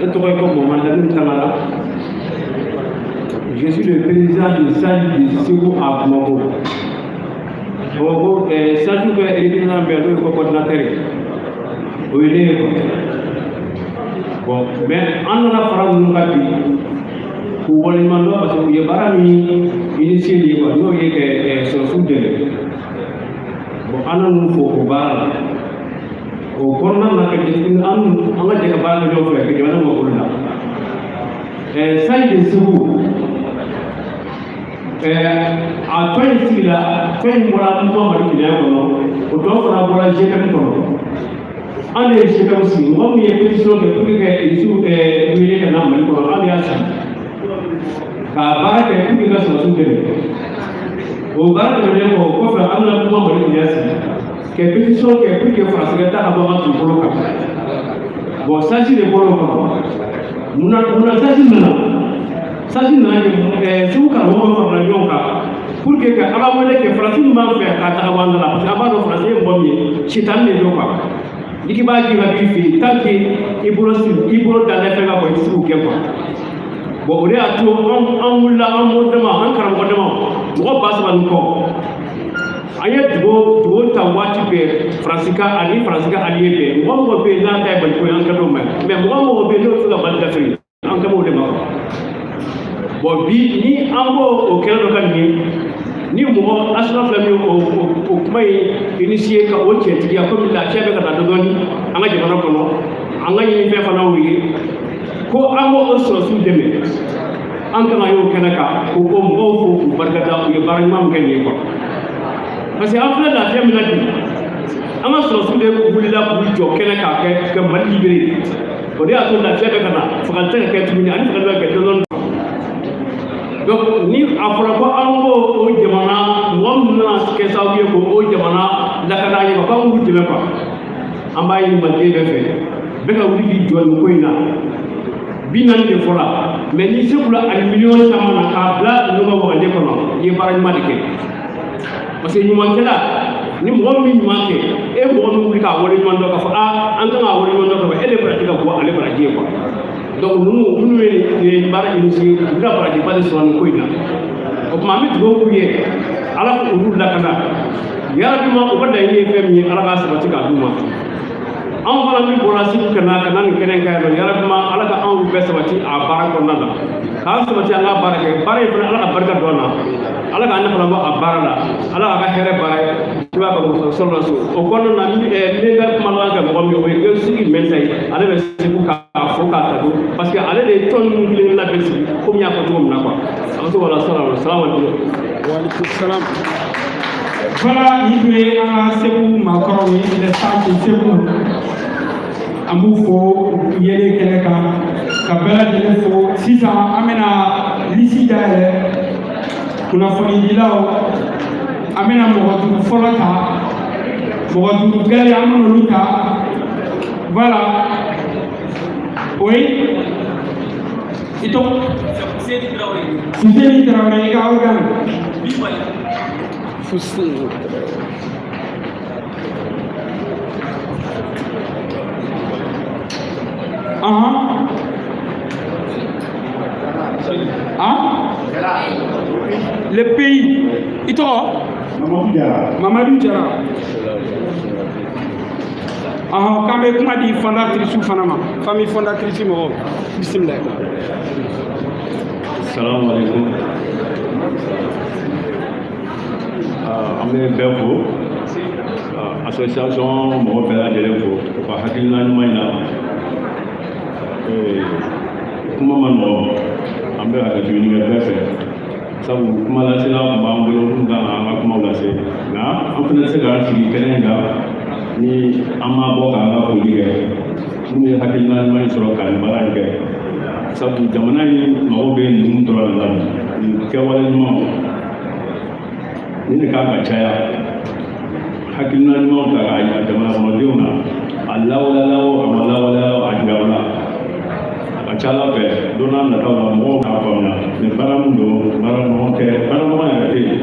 E tɔgɔ ye ko Mamadu Lamine Tangara. Je suis le président du SAGE de Ségou à Bamako. Bamako SAGE ka représentant bɛ yan, n'o ye ko coordinateur ye, o ye ne ye quoi. Bon, mais an nana fara ninnu kan bi k'u waleɲuman dɔn, parce que u ye baara min initié nin ye quoi, n'o ye ka sɔrɔsiw dɛmɛ. Bon, an nana fo o baara la. O kɔnɔna na, ka jateminɛ, an ka jɛ ka baara kɛ ɲɔgɔn fɛ ka jamana mako la. SAGE de Ségou, a tɔn in sigila, tɔn in bɔra Mouvement Mali Kelenya kɔnɔ, o tɔ fana bɔra GPM kɔnɔ. An de ye GPM sigi. Mɔgɔ min ye pétition kɛ pour que ka irisiw wele ka na Mali kɔnɔ, an de y'a sigi ka baara kɛ pour que ka sɔrɔsiw dɛmɛ. O baara tɛmɛnen kɔ, o kɔfɛ, an nana Mouvement Mali Kelenya sigi ka pétition kɛ pour que Faransi ka taa ka bɔ an ka dugukolo kan. Bon, SAGE de bɔra o kɔnɔ. Munna SAGE nana? SAGE nana Segu karamɔgɔw farala ɲɔgɔn kan pour que ka Ala wele kɛ Faransi min b'an fɛ k'a ta ka bɔ an da la, parce que an b'a dɔn Faransi ye mɔgɔ min ye, sitani de don quoi. N'i k'i b'a gɛn ka b'i fɛ yen, tant que i bolo siri, i bolo dalen fɛn kan quoi, i tɛ se k'o kɛ quoi. Bon, o de y'a to an wulila, an mɔ dama, an karamɔgɔ dama, mɔgɔ 3000 ni kɔ, an ye dugo ta waati bɛɛ Faransi ka ani Faransi ka allié bɛɛ. Mɔgɔ mɔgɔ bɛ yen n'a ta ye Maliko ye, an ka d'o ma, mais mɔgɔ mɔgɔ bɛ yen n'o tɛ se ka Mali dafiri, an ka b'o de ma. Bon, bi ni an b'o o kɛlɛ dɔ ka nin ye, ni mɔgɔ asura fila min o kuma in initié ka o cɛtigiya, komi lafiya bɛ ka taa dɔɔni an ka jamana kɔnɔ, an ka ɲini fɛn fana y'o ye ko an k'o sɔrɔsiw dɛmɛ. An kan ka y'o kɛnɛ kan k'o o mɔgɔw fo k'u barikada, u ye baara ɲuman min kɛ nin ye quoi, parce que an filɛ lafiya min na bi, an ka sɔrɔsiw de wulila k'u jɔ kɛnɛ k'a kɛ ka Mali libéré. O de y'a to lafiya bɛ ka na, fagali tɛ ka kɛ tuguni, ani fagali bɛ ka kɛ dɔɔni. Donc ni a fɔra ko an b'o o jamana mɔgɔ minnu nana kɛ sababu ye k'o jamana lakana an ye quoi, k'an k'u dɛmɛ quoi, an b'a ɲini maliden bɛɛ fɛ, bɛɛ ka wuli k'i jɔ nin ko in na. 40 de fɔra, mais n'i se k'u la ani miliyɔn caman na k'a bila ninnu ka wagande kɔnɔ, i ye baara ɲuman de kɛ, parce que ɲumankɛla ni mɔgɔ min ɲuman kɛ, e mɔgɔ min wuli k'a wale ɲuman dɔn, k'a fɔ aa, an kan k'a wale ɲuman dɔn, k'a fɔ e de baraji ka bɔ ale baraji ye quoi. Donc ninnu minnu ye nin baara initié, u bɛna barajiba de sɔrɔ nin ko in na. O tuma, an bɛ dugawu k'u ye, Ala k'olu lakana yarabi ma. U ka laɲini ye fɛn min ye, Ala k'a sabati k'a d'u ma. Anw fana min bɔra Segu ka na nin kɛnɛ kan yan nɔ, yarabi ma, Ala ka anw bɛɛ sabati a baara kɔnɔna na, k'an sabati an ka baara kɛ. Baara in fana, Ala ka barika don an na, Ala k'an nafa bɔ a baara la, Ala k'a ka hɛrɛ baara ye i b'a ka muso sɔrɔ so o kɔnɔna na. Ni ka kuma laban kɛ mɔgɔ min ye, o ye Gawusu Mɛnta ye. Ale bɛ Segu k'a fo k'a tanu, parce que ale de ye tɔn ninnu kelen kelenna bɛɛ sigi, komi n y'a fɔ cogo min na quoi. A bɛ se wala sala salamu aleykum. Waaleykum salam. Voilà, nin tun ye an ka Segu maakɔrɔw ye, les sages de Segu. An b'u fo yelen kɛnɛ kan, ka bɛɛ lajɛlen fo. Sisan an bɛna liste dayɛlɛ kunnafonidilaw. An bɛna mɔgɔ 5 fɔlɔ ta, mɔgɔ 5 gɛlɛn, an bɛna olu ta. Voilà, oui, i tɔgɔ? Fuseni Tarawele. I ka organe? Fuseni. Ahan. Ah? Le pays. I tɔgɔ? Mamadou Diarra. Mamadou Diarra. Ɔhɔn, k'an bɛ kuma di fondatrice fana ma, famille fondatrice mɔgɔw, bisimila. Salamu alaikum. An bɛ bɛɛ fo, association mɔgɔ bɛɛ lajɛlen fo u ka hakilina ɲuman in na. Kuma ma nɔgɔn, an bɛ hakɛto ɲini kɛ bɛɛ fɛ, sabu kuma lasela tun b'an bolo minnu kan k'an ka kumaw lase, nka an fana tɛ se k'an sigi kɛnɛ in kan ni an ma bɔ k'an ka foli kɛ minnu ye hakilina ɲuman in sɔrɔ ka nin baara in kɛ, sabu jamana in mago bɛ ninnu dɔrɔn de la bi. Nin kɛwale ɲumanw nin de kan ka caya, hakilina ɲumanw ta k'a yira jamana kɔnɔdenw na, a lawaleyala o, a ma lawaleya o, a jira u la. A ka ca ala fɛ, don n'a nataw la, mɔgɔw k'a faamuya nin baara min don, baara ɲɔgɔn tɛ, baara ɲɔgɔn yɛrɛ tɛ yen.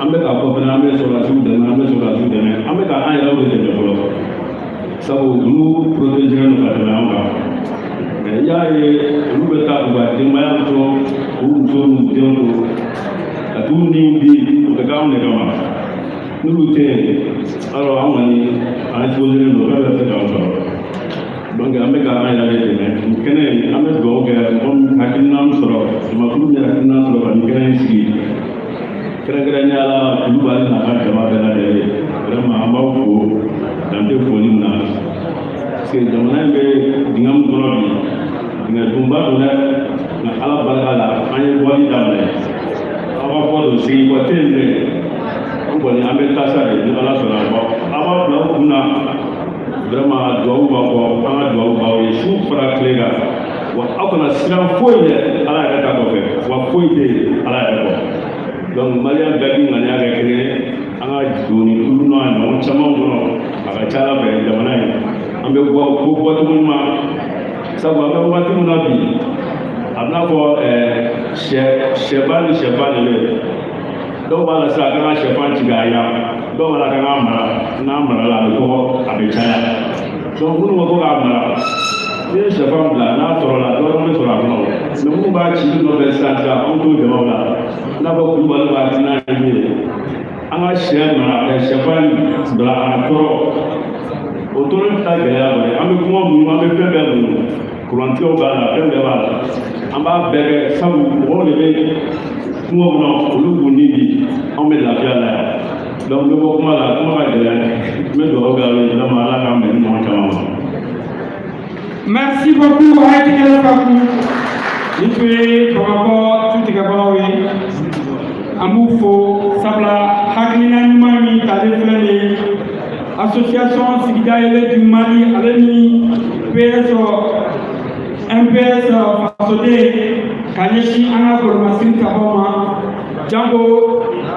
An bɛ k'a fɔ fana, an bɛ sɔrɔdasiw dɛmɛ, an bɛ sɔrɔdasiw dɛmɛ, an bɛ ka an yɛrɛw de dɛmɛ fɔlɔ, sabu olu protégé don ka tɛmɛ an kan. I y'a ye, olu bɛ taa u ka denbaya to, u muso n'u denw to, ka t'u ni di, o bɛ k'anw de kama. N'olu tɛ yen, alors an kɔni an exposé don, fɛn bɛɛ bɛ se k'an sɔrɔ. Donc an bɛ ka an yɛrɛ de dɛmɛ nin kɛnɛ in. An bɛ dugawu kɛ mɔgɔ min hakilina sɔrɔ, jamakulu min hakilina sɔrɔ ka nin kɛnɛ in sigi, kɛrɛnkɛrɛnnenya la Kulubali n'a ka jama bɛɛ lajɛlen. Vraiment, an b'aw fo dan tɛ foli min na, parce que jamana in bɛ dingɛ min kɔnɔ bi, dingɛ dunba don dɛ, nka Ala barika la, an ye bɔli daminɛ. Aw ka fɔ don, sigi kɔ tɛ yen bilen. An kɔni an bɛ taa sa de, ni Ala sɔnna. Bɔ aw b'a bila aw kun na, vraiment, duwawu b'aw kɔ, an ka duwawu b'aw ye su fara tile kan. Wa aw kana siran foyi ɲɛ Ala yɛrɛ ta kɔfɛ, wa foyi tɛ yen Ala yɛrɛ kɔ. Donc maliyɛn bɛɛ k'i ŋaniya kɛ kelen ye, an ka don ni tulu n'a ɲɔgɔn caman kɔnɔ. A ka ca ala fɛ, jamana in an bɛ bɔ ko bɔcogo ɲuman, sabu an bɛ wagati min na bi, a bɛna fɔ sɛ sɛba ni sɛfa de bɛ yen. Dɔw b'a la sisan k'an ka sɛfan ci k'a yan, dɔw b'a la k'an ka mara, n'an marala a bɛ kɔgɔ, a bɛ caya. Donc minnu ko k'a mara, n'i ye sɛfan bila n'a sɔrɔla, dɔ wɛrɛ bɛ sɔrɔ a kɔnɔ. Mais minnu b'a ci nɔfɛ sisan sisan, anw t'o jamaw la. I n'a fɔ Kulubali b'a hakilina ye min ye, an ka sɛ mara, sɛfan bila a kɔrɔ, o tɔɔrɔ ta gɛlɛya dɔ ye. An bɛ kuma muɲu, an bɛ fɛn bɛɛ muɲu, kurantigɛw b'a la, fɛn bɛɛ b'a la, an b'a bɛɛ kɛ, sabu mɔgɔw de bɛ kungo kɔnɔ, olu b'u ni di, anw bɛ lafiya la yan. Donc n bɛ bɔ kuma la, kuma ka gɛlɛn, n bɛ dugawu kɛ aw ye vraiment, Ala k'an bɛn ni ɲɔgɔn caman ma. Merci beaucoup, a ye tigɛrɛ fa kun. Nin tun ye Bamakɔ tutigɛbagaw ye. An b'u fo, sabula hakilina ɲuman min talen filɛ nin ye, association Sigida Yɛlɛ du Mali ale ni PS MPS fasoden, ka ɲɛsin an ka golomasiri tabaw ma, janko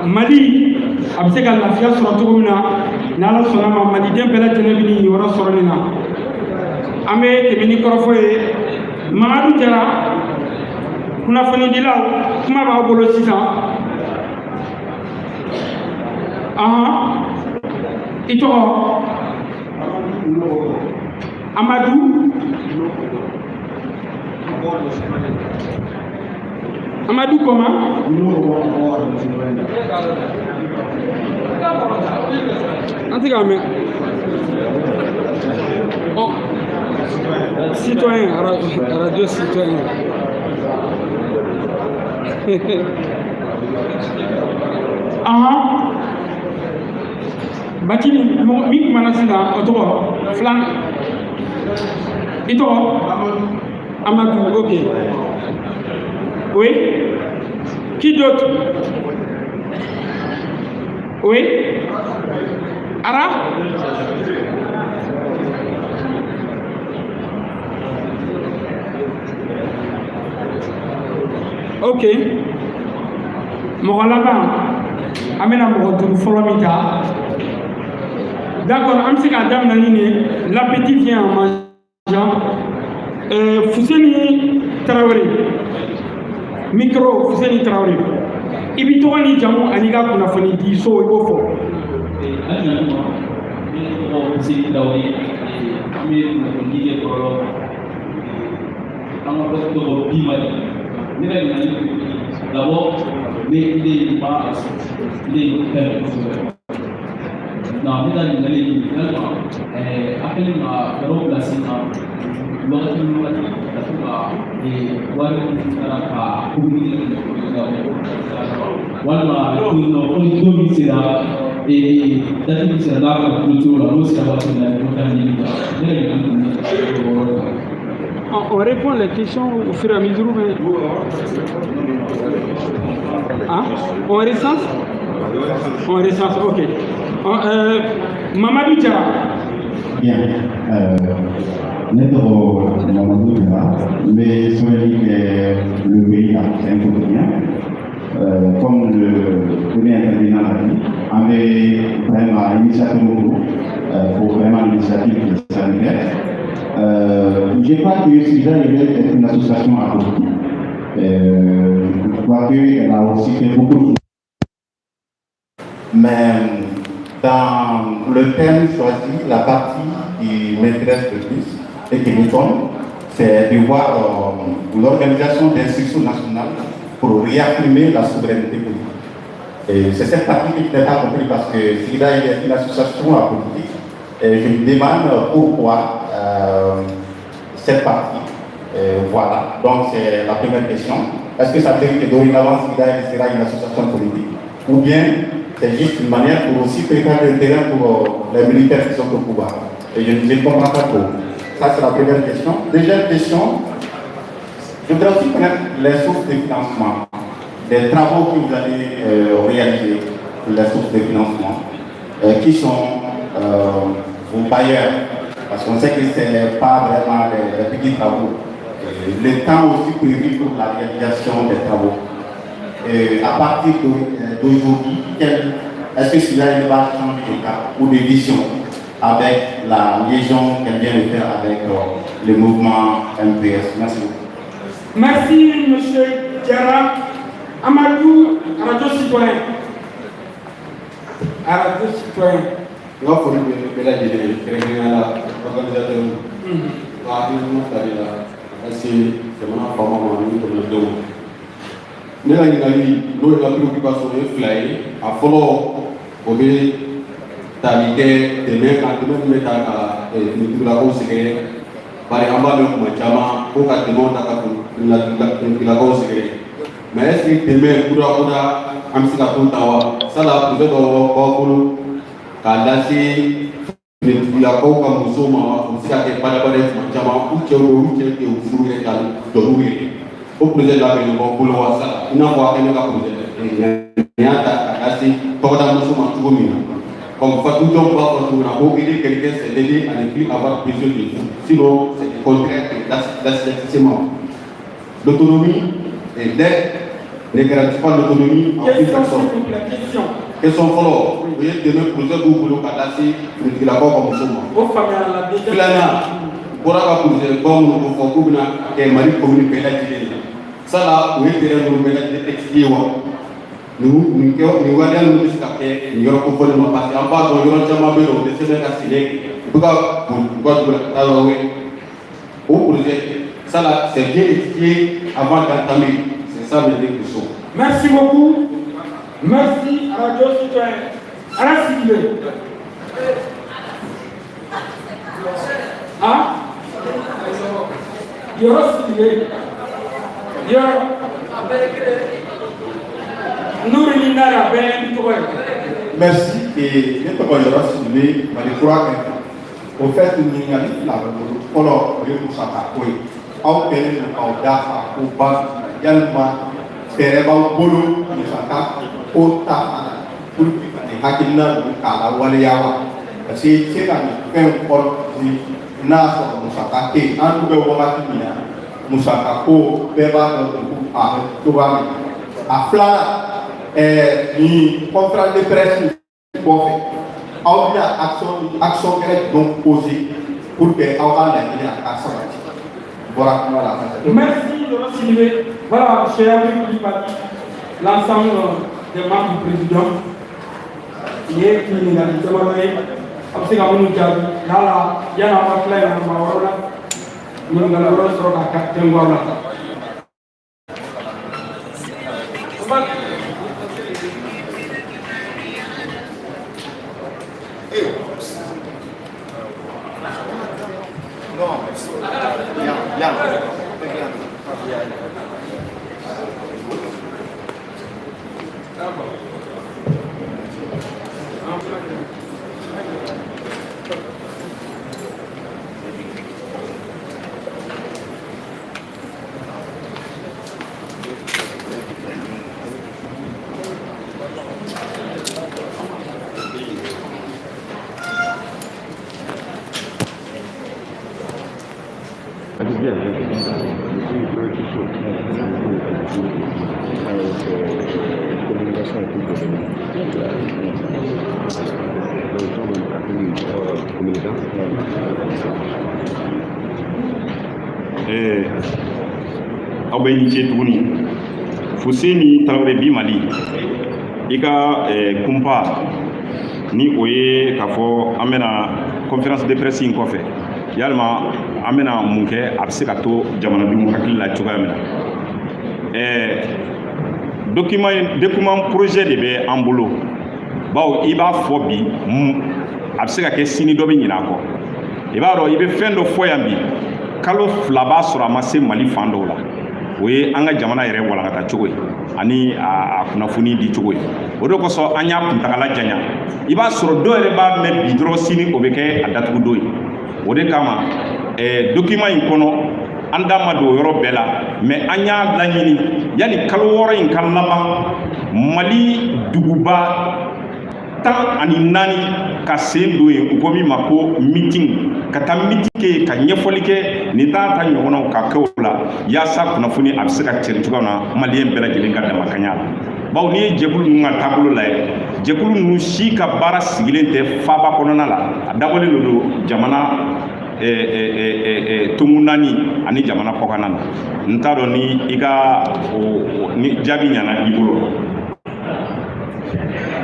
Mali a bɛ se ka lafiya sɔrɔ cogo min na. N'Ala sɔnna ma, maliden bɛɛ lajɛlen bɛ nin yɔrɔ sɔrɔ nin na. An bɛ tɛmɛ ni kɔrɔfɔ ye. Mamadu Jara, kunnafonidilaw, kuma b'aw bolo sisan. Ahan, i tɔgɔ? Amadu. Amadou comment? An tɛ k'a mɛn. Oh, citoyen, radio citoyen. Ahan. Batini, mɔgɔ min kumana sisan, o tɔgɔ filan, i tɔgɔ? Amadou, ok. Oui. Qui d'autre? Oui. Ara? Ok. Mɔgɔ laban, an bɛna mɔgɔ duuru fɔlɔ min ta. D'accord, an bɛ se k'a daminɛ ni nin ye. L'appétit vient en mangeant. Fuseni Tarawele, micro. Fuseni Tarawele, i b'i tɔgɔ ni jamu ani ka kunnafoni di so, i b'o fɔ. Ne tɔgɔ Fuseni Tarawele, an bɛ kunnafoni di kɛ kɔlɔlɔ kan. Bi Mali. Ne ka ɲininkali, d'abord, ne ye ba ne ye fɛn kosɛbɛ. Non, ne ka ɲininkali ye yalima a kɛlen ka fɛɛrɛw bila sen kan wagati ni wagati ka to ka wari minnu sara ka communiquer, walima ko ni don min sera, date min sera n'a ka clôture la, n'o sera waati min na, i b'o taa ɲini. Ne ka ɲininkali kun ye o yɔrɔ kan. On répond les questions au fur et à mesure, mais. Hein? On recense. On recense, ok. Mamadou Diarra. Bien. Ne tɔgɔ Mamadou Diarra, n bɛ sɛbɛnni kɛ Le Pays la, c'est un quotidien. Comme le premier intervenant l'a dit, an bɛ vraiment initiative pour vraiment l'initiative qui est salutaire. Je crois que Sigida Yeelen est une association apolitique. Je crois qu'elle a aussi fait beaucoup de choses. Mais dans le thème choisi, la partie qui m'intéresse le plus et qui m'étonne, c'est de voir l'organisation d'un sursaut national pour réaffirmer la souveraineté politique. Et c'est cette partie que je n'ai pas compris parce que Sigida est une association apolitique. Et je me demande pourquoi cette partie. Voilà, donc c'est la première question. Est-ce que ça veut dire que dorénavant, Sigida sera une association politique? Ou bien c'est juste une manière pour aussi préparer le terrain pour les militaires qui sont au pouvoir? Et je ne comprends pas trop. Ça, c'est la première question. Deuxième question, je voudrais aussi connaître les sources de financement, des travaux que vous allez réaliser, les sources de financement, qui sont vos bailleurs, parce qu'on sait que ce n'est pas vraiment des petits travaux. Et le temps aussi prévu pour la réalisation des travaux. Et à partir d'aujourd'hui, est-ce que cela va changer de cap ou de vision avec la liaison qu'elle vient de faire avec le mouvement MPS? Merci beaucoup. Merci, M. Diarra. Amadou, Radio Citoyen. Radio Citoyen. N ka foli bɛ bɛɛ lajɛlen ye, kɛrɛnkɛrɛnnenya la organisateur ka hakilina tali la ka se jamana faama ma ani jamanadenw ma. Ne ka ɲininkali, n'o ye ka préoccupation ye fila ye. A fɔlɔ, o bɛ tali kɛ dɛmɛ kan, dɛmɛ min bɛ ta ka finitigilakaw sɛgɛrɛ, bari an b'a mɛn kuma caman ko ka dɛmɛw ta ka finitigilakaw sɛgɛrɛ. Mais est ce que dɛmɛ kura kura an bɛ se ka t'o ta wa? Sala projet dɔ b'aw bolo k'a lase finitigilakaw ka musow ma wa? O bɛ se ka kɛ badabada ye tuma caman, u cɛw bɛ u cɛ tɛ u furu yɛrɛ ka jɔ n'u yɛrɛ ye. O projet labɛnnen b'aw bolo wa? Sala i n'a fɔ a kɛlen ka projet nin y'a ta k'a lase tɔgɔda muso ma cogo min na, comme Fatou Diop b'a fɔ cogo min na ko aider quelqu'un, c'est l'aider à ne plus avoir besoin de vous, sinon c'est le contraire de l'asservissement. L'autonomie et l'aide ne garantit pas l'autonomie en une Question, personne. s'il vous plaît, question. Question fɔlɔ, o ye dɛmɛ projet b'u bolo ka lase finitigilakaw ka muso ma. O faamuyara la déjà. Filanan, u bɔra ka projet ba minnu ko fɔ k'u bɛna kɛ Mali commune bɛɛ lajɛlen na, sala u ye terrain ninnu bɛɛ lajɛlen expliquer wa? Nin kɛ nin waleya ninnu bɛ se ka kɛ nin yɔrɔ kofɔlen ma, parce que an b'a dɔn yɔrɔ caman bɛ yen nɔ, u dɛsɛ bɛ ka sɛnɛ, u bɛ ka boli u ka dugu la ka taa yɔrɔ wɛrɛ. O projet, sala c'est bien étudié avant d'entamer? C'est ça mes deux questions. Merci beaucoup. Merci, Radio Citoyen. Ala Sidibé. Hein? Yɔrɔ Sidibé. Yɔrɔ. Nuru ni Nara bɛɛ ni tɔgɔ ye. Merci. Et ne tɔgɔ Yɔrɔ Sidibe, Mali Kura kɛnɛ. Au fait, ɲininkali fila bɛ n bolo. Fɔlɔ, o ye musaka ko ye. Aw kɛlen don k'aw da fa ko ba, yalima fɛɛrɛ b'aw bolo musaka ko ta fan na pour que ka nin hakilina ninnu k'a lawaleya wa? Parce que i tɛ se ka nin fɛn organiser n'a sɔrɔ musaka tɛ yen. An dun bɛ wagati min na, musaka ko bɛɛ b'a dɔn dugu a bɛ cogoya min na. A filanan, nin conférence de presse kɔfɛ, aw bɛna action wɛrɛ jumɛn poser pour que aw ka laɲini a ka sabati? N bɔra kuma la ka taa. Merci, Yɔrɔ Sidibé. Voilà, M. Abdou Coulibaly, l'ensemble des membres du président. Nin ye ɲininkali damadɔ ye, a bɛ se ka minnu jaabi n'a la yanni aw ka tila yen, maa wɛrɛw la ɲininkali wɛrɛw sɔrɔ ka tɛnku aw la. Aw bɛ ni ce tuguni. Fuseni Tarawele bi Mali, i ka kunpa ni o ye k'a fɔ an bɛna conférence de presse in kɔfɛ, yalima an bɛna mun kɛ, a bɛ se ka to jamanadenw hakili la cogoya min na? Document projet de bɛ an bolo, bawo i b'a fɔ bi, a bɛ se ka kɛ sini dɔ bɛ ɲinɛ a kɔ. I b'a dɔn, i bɛ fɛn dɔ fɔ yan bi, kalo 2 b'a sɔrɔ a ma se Mali fan dɔw la. O ye an ka jamana yɛrɛ walankata cogo ye ani a kunnafoni di cogo ye. O de kosɔn an y'a kuntagala janya. I b'a sɔrɔ dɔw yɛrɛ b'a mɛn bi dɔrɔn, sini o bɛ kɛ a datugu don ye. O de kama document in kɔnɔ, an da ma don o yɔrɔ bɛɛ la, mais an y'a laɲini yanni kalo 6 in ka laban, Mali duguba 14 ka sen don yen, u ko min ma ko meeting, ka taa meeting kɛ, ka ɲɛfɔli kɛ nin t'a ta ɲɔgɔnnaw ka kɛ o la, yaasa kunnafoni a bɛ se ka cɛri cogoya min na maliyɛn bɛɛ lajɛlen ka damakanya la. Bawo n'i ye jɛkulu ninnu ka taabolo lajɛ, jɛkulu ninnu si ka baara sigilen tɛ faaba kɔnɔna la, a dabɔlen de don jamana tonkun naani ani jamana kɔkanna na. N t'a dɔn ni i ka ni jaabi ɲɛna i bolo.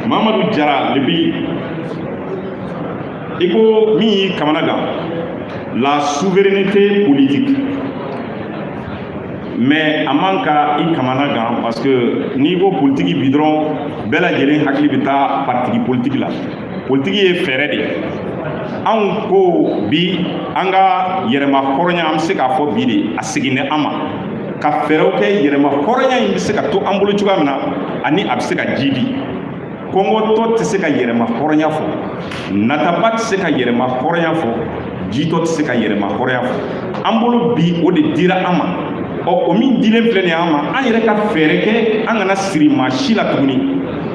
Mamadu Jara depuis i ko min y'i kamana gan, la souveraineté politique, mais a man ka i kamana gan, parce que n'i ko politiki bi dɔrɔn, bɛɛ lajɛlen hakili bɛ taa parti politique la. Politiki ye fɛɛrɛ de ye. Anw ko bi an ka yɛrɛma hɔrɔnya, an bɛ se k'a fɔ bi de a seginna an ma ka fɛɛrɛw kɛ yɛrɛma hɔrɔnya in bɛ se ka to an bolo cogoya min na, ani a bɛ se ka ji di. Kɔngɔtɔ tɛ se ka yɛrɛma hɔrɔnya fɔ, nataba tɛ se ka yɛrɛma hɔrɔnya fɔ, jitɔ tɛ se ka yɛrɛma hɔrɔnya fɔ. An bolo bi, o de dira an ma. Ɔ, o min dilen filɛ nin ye an ma, an yɛrɛ ka fɛɛrɛ kɛ, an kana siri maa si la tuguni.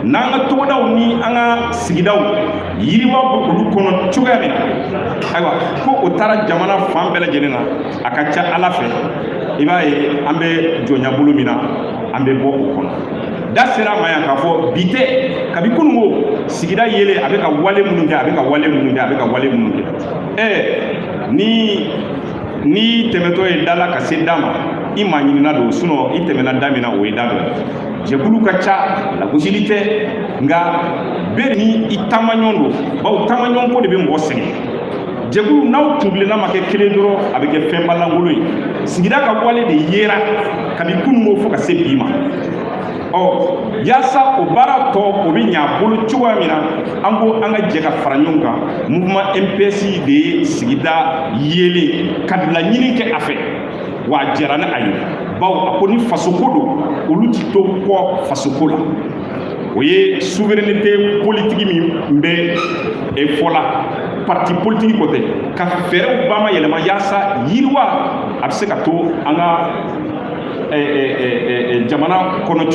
N'an ka togodaw ni an ka sigidaw yiriwa bɛ olu kɔnɔ cogoya min na, ayiwa, ko o taara jamana fan bɛɛ lajɛlen na, a ka ca Ala fɛ, i b'a ye an bɛ jɔnya bolo min na, an bɛ bɔ o kɔnɔ. Da sera a ma yan k'a fɔ bi tɛ, kabi kununko sigida yelen, a bɛ ka wale minnu kɛ, a bɛ ka wale minnu kɛ, a bɛ ka wale minnu kɛ. Ni tɛmɛtɔ ye da la ka se da ma, i maa ɲinina don, sinon i tɛmɛna da min na, o ye da dɔ ye. Jɛkulu ka ca, lagosili tɛ, nka bɛɛ ni i taamaɲɔgɔn don, bawo taamaɲɔgɔn ko de bɛ mɔgɔ sɛgɛn. Jɛkulu n'aw kuntilenna ma kɛ kelen dɔrɔn, a bɛ kɛ fɛnba lankolon ye. Sigida ka wale de yera kabi kununko fo ka se bi ma. Ɔ, yaasa o baara tɔ o bɛ ɲɛ a bolo cogoya min na, an ko an ka jɛ ka fara ɲɔgɔn kan. Mouvement MPS de ye sigida yelen ka laɲini kɛ a fɛ, wa a jɛra ni a ye, bawo a ko ni fasoko don, olu ti to kɔ fasoko la. O ye souveraineté politique min bɛ fɔ la, parti politique ko tɛ, ka fɛɛrɛw ba ma yɛlɛma yaasa yiriwa a bɛ se ka to an ka jamana kɔnɔ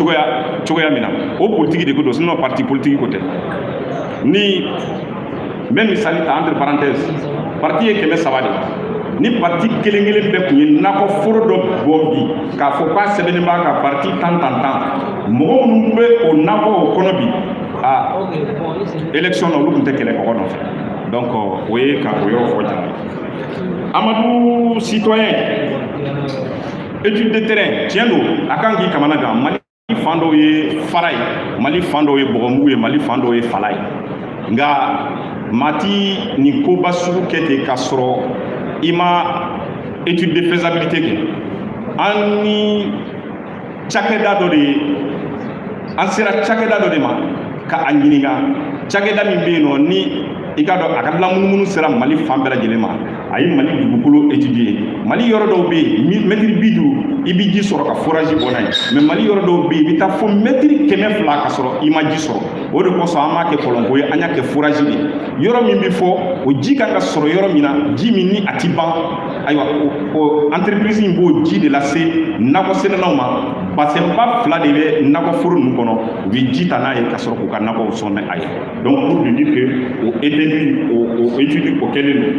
cogoya min na. O politique de ko don, sinon parti politique ko tɛ. Ni n bɛ misali ta, entre parenthèses, parti ye 300 de ni parti kelen kelen bɛɛ tun ye nakɔ foro dɔ bɔ bi, k'a fɔ k'a sɛbɛnnen b'a kan parti tan tan tan, mɔgɔ minnu bɛ o nakɔ o kɔnɔ bi, a élection na, olu tun tɛ kɛlɛ kɔgɔ nɔfɛ. Donc o ye ka o yɔrɔ fɔ jara ye. Amadu citoyen, étude de terrain, tiɲɛ don, a kan k'i kamana gan. Mali fan dɔw ye fara ye, Mali fan dɔw ye bɔgɔmugu ye, Mali fan dɔw ye fala ye. Nka maa ti nin koba sugu kɛ ten k'a sɔrɔ i ma étude de faisabilité kɛ. An ni cakɛda dɔ de ye, an sera cakɛda dɔ de ma ka a ɲininka, cakɛda min bɛ yen nɔ ni i k'a dɔn a ka lamunumunu sera Mali fan bɛɛ lajɛlen ma. A ye Mali dugukolo étudier. Mali yɔrɔ dɔw bɛ yen, mɛtiri 50, i bɛ ji sɔrɔ ka forage bɔ n'a ye, mais Mali yɔrɔ dɔw bɛ yen, i bɛ taa fo mɛtiri 200 ka sɔrɔ i ma ji sɔrɔ. O de kosɔn an m'a kɛ kɔlɔnko ye, an y'a kɛ forage de ye. Yɔrɔ min bɛ fɔ o ji kan ka sɔrɔ yɔrɔ min na, ji min ni a ti ban, ayiwa, o entreprise in b'o ji de lase nakɔ sɛnɛlaw ma. Basɛnba 2 de bɛ nakɔforo ninnu kɔnɔ, u bɛ ji ta n'a ye ka sɔrɔ k'u ka nakɔw sɔn n'a ye. Donc pour lui dire que o étendue, o étude, o kɛlen don.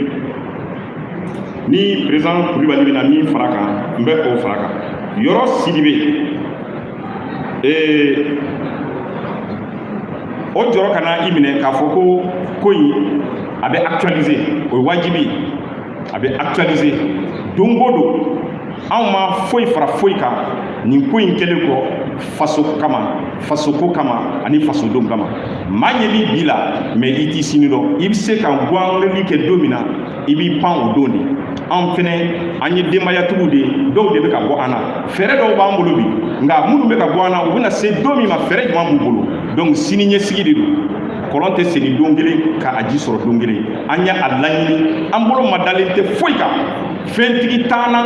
Ni président Kulibali bɛna min fara kan, n bɛ o fara kan. Yɔrɔ Sidibe, o jɔrɔ kana i minɛ k'a fɔ ko ko in a bɛ actualiser. O ye wajibi, a bɛ actualiser don o don. Anw ma foyi fara foyi kan nin ko in kɛlen kɔ, faso kama, fasoko kama ani fasodenw kama. Maa ɲɛ b'i bi la, mais i t'i sini dɔn. I bɛ se ka guwanli kɛ don min na, i b'i pan o don de. Anw fɛnɛ, an ye denbayatigiw de ye, dɔw de bɛ ka bɔ an na. Fɛɛrɛ dɔw b'an bolo bi, nka minnu bɛ ka bɔ an na, u bɛna se don min ma, fɛɛrɛ jumɛn b'u bolo? Donc sini ɲɛsigi de don. Kɔlɔn tɛ senni don kelen ka a ji sɔrɔ don kelen. An ye a laɲini, an bolo ma dalen tɛ foyi kan, fɛntigi t'an na,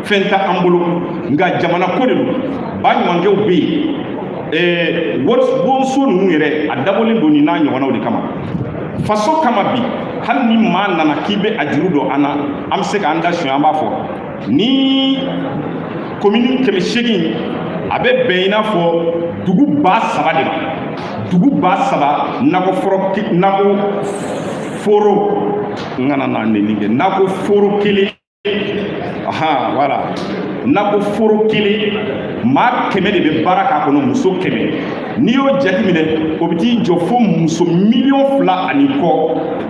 fɛn tɛ an bolo, nka jamana ko de don. Baɲumankɛw bɛ yen, wariso ninnu yɛrɛ, a dabɔlen don nin n'a ɲɔgɔnnaw de kama, faso kama. Bi, hali ni maa nana k'i bɛ a juru don an na, an bɛ se k'an da suɲɛ. An b'a fɔ ni komini 800, a bɛ bɛn i n'a fɔ dugu 3000 de ma. Dugu 3000, nakɔforo, nakɔ foro, n kana na nɛni kɛ, nakɔ foro kelen, ahan, voilà, nakɔ foro kelen, maa 100 de bɛ baara k'a kɔnɔ, muso 100. N'i y'o jateminɛ, o bɛ t'i jɔ fo muso 2,5 miliyɔn ani kɔ.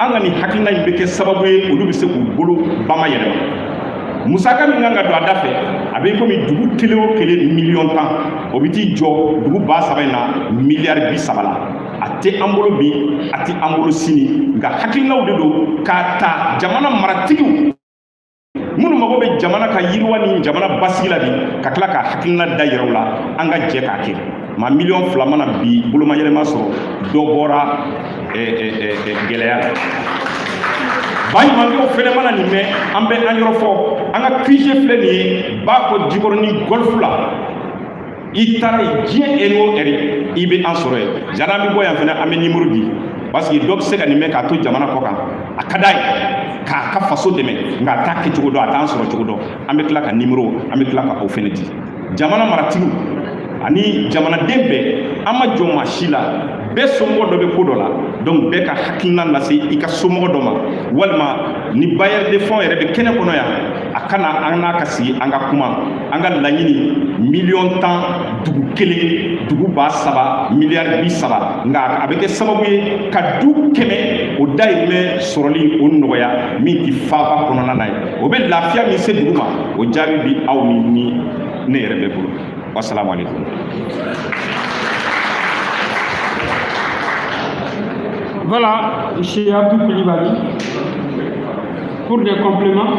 An ka nin hakilina in bɛ kɛ sababu ye, olu bɛ se k'u bolo bama yɛlɛma. Musaka min kan ka don a da fɛ, a bɛ komi dugu kelen o kelen 10 miliyɔn, o bɛ t'i jɔ dugu 3000 in na miliyari 30 la. A tɛ an bolo bi, a tɛ an bolo sini, nka hakilinaw de don k'a ta jamana maratigiw minnu mago bɛ jamana ka yiriwa ni jamana basigi la bi, ka tila ka hakilina da yɛrɛw la. An ka jɛ k'a kɛ. Maa 2 miliyɔn mana bi bolomayɛlɛma sɔrɔ, dɔ bɔra gɛlɛya la. Baɲumankɛw fɛnɛ mana nin mɛn, an bɛ an yɔrɔ fɔ. An ka QG filɛ nin ye, ba kɔ Jikɔrɔni golf la. I taara yen diɲɛ ɛri o ɛri, i bɛ an sɔrɔ yen. Jani an bɛ bɔ yan fɛnɛ, an bɛ nimoro di, parce que dɔ bɛ se ka nin mɛn k'a to jamana kɔ kan, a ka d'a ye k'a ka faso dɛmɛ, nka a t'a kɛcogo dɔn, a t'an sɔrɔ cogo dɔn. An bɛ tila ka nimoro, an bɛ tila ka o fɛnɛ di. Jamana maratigiw ani jamanaden bɛɛ, an ma jɔ maa si la. Bɛɛ somɔgɔ dɔ bɛ ko dɔ la, donc bɛɛ ka hakilina lase i ka somɔgɔ dɔ ma, walima ni bailleur de fonds yɛrɛ bɛ kɛnɛ kɔnɔ yan, a kana an n'a ka sigi, an ka kuma. An ka laɲini, 10 miliyɔn, dugu kelen, dugu 3000, miliyari 30, nka a bɛ kɛ sababu ye ka du 100 o dahirimɛ sɔrɔli o nɔgɔya, min tɛ faaba kɔnɔna na ye. O bɛ lafiya min se dugu ma, o jaabi bi aw ni ne yɛrɛ bɛɛ bolo. Wasalamu aleykum. Voilà, M. Abdou Koulibaly, pour des compléments.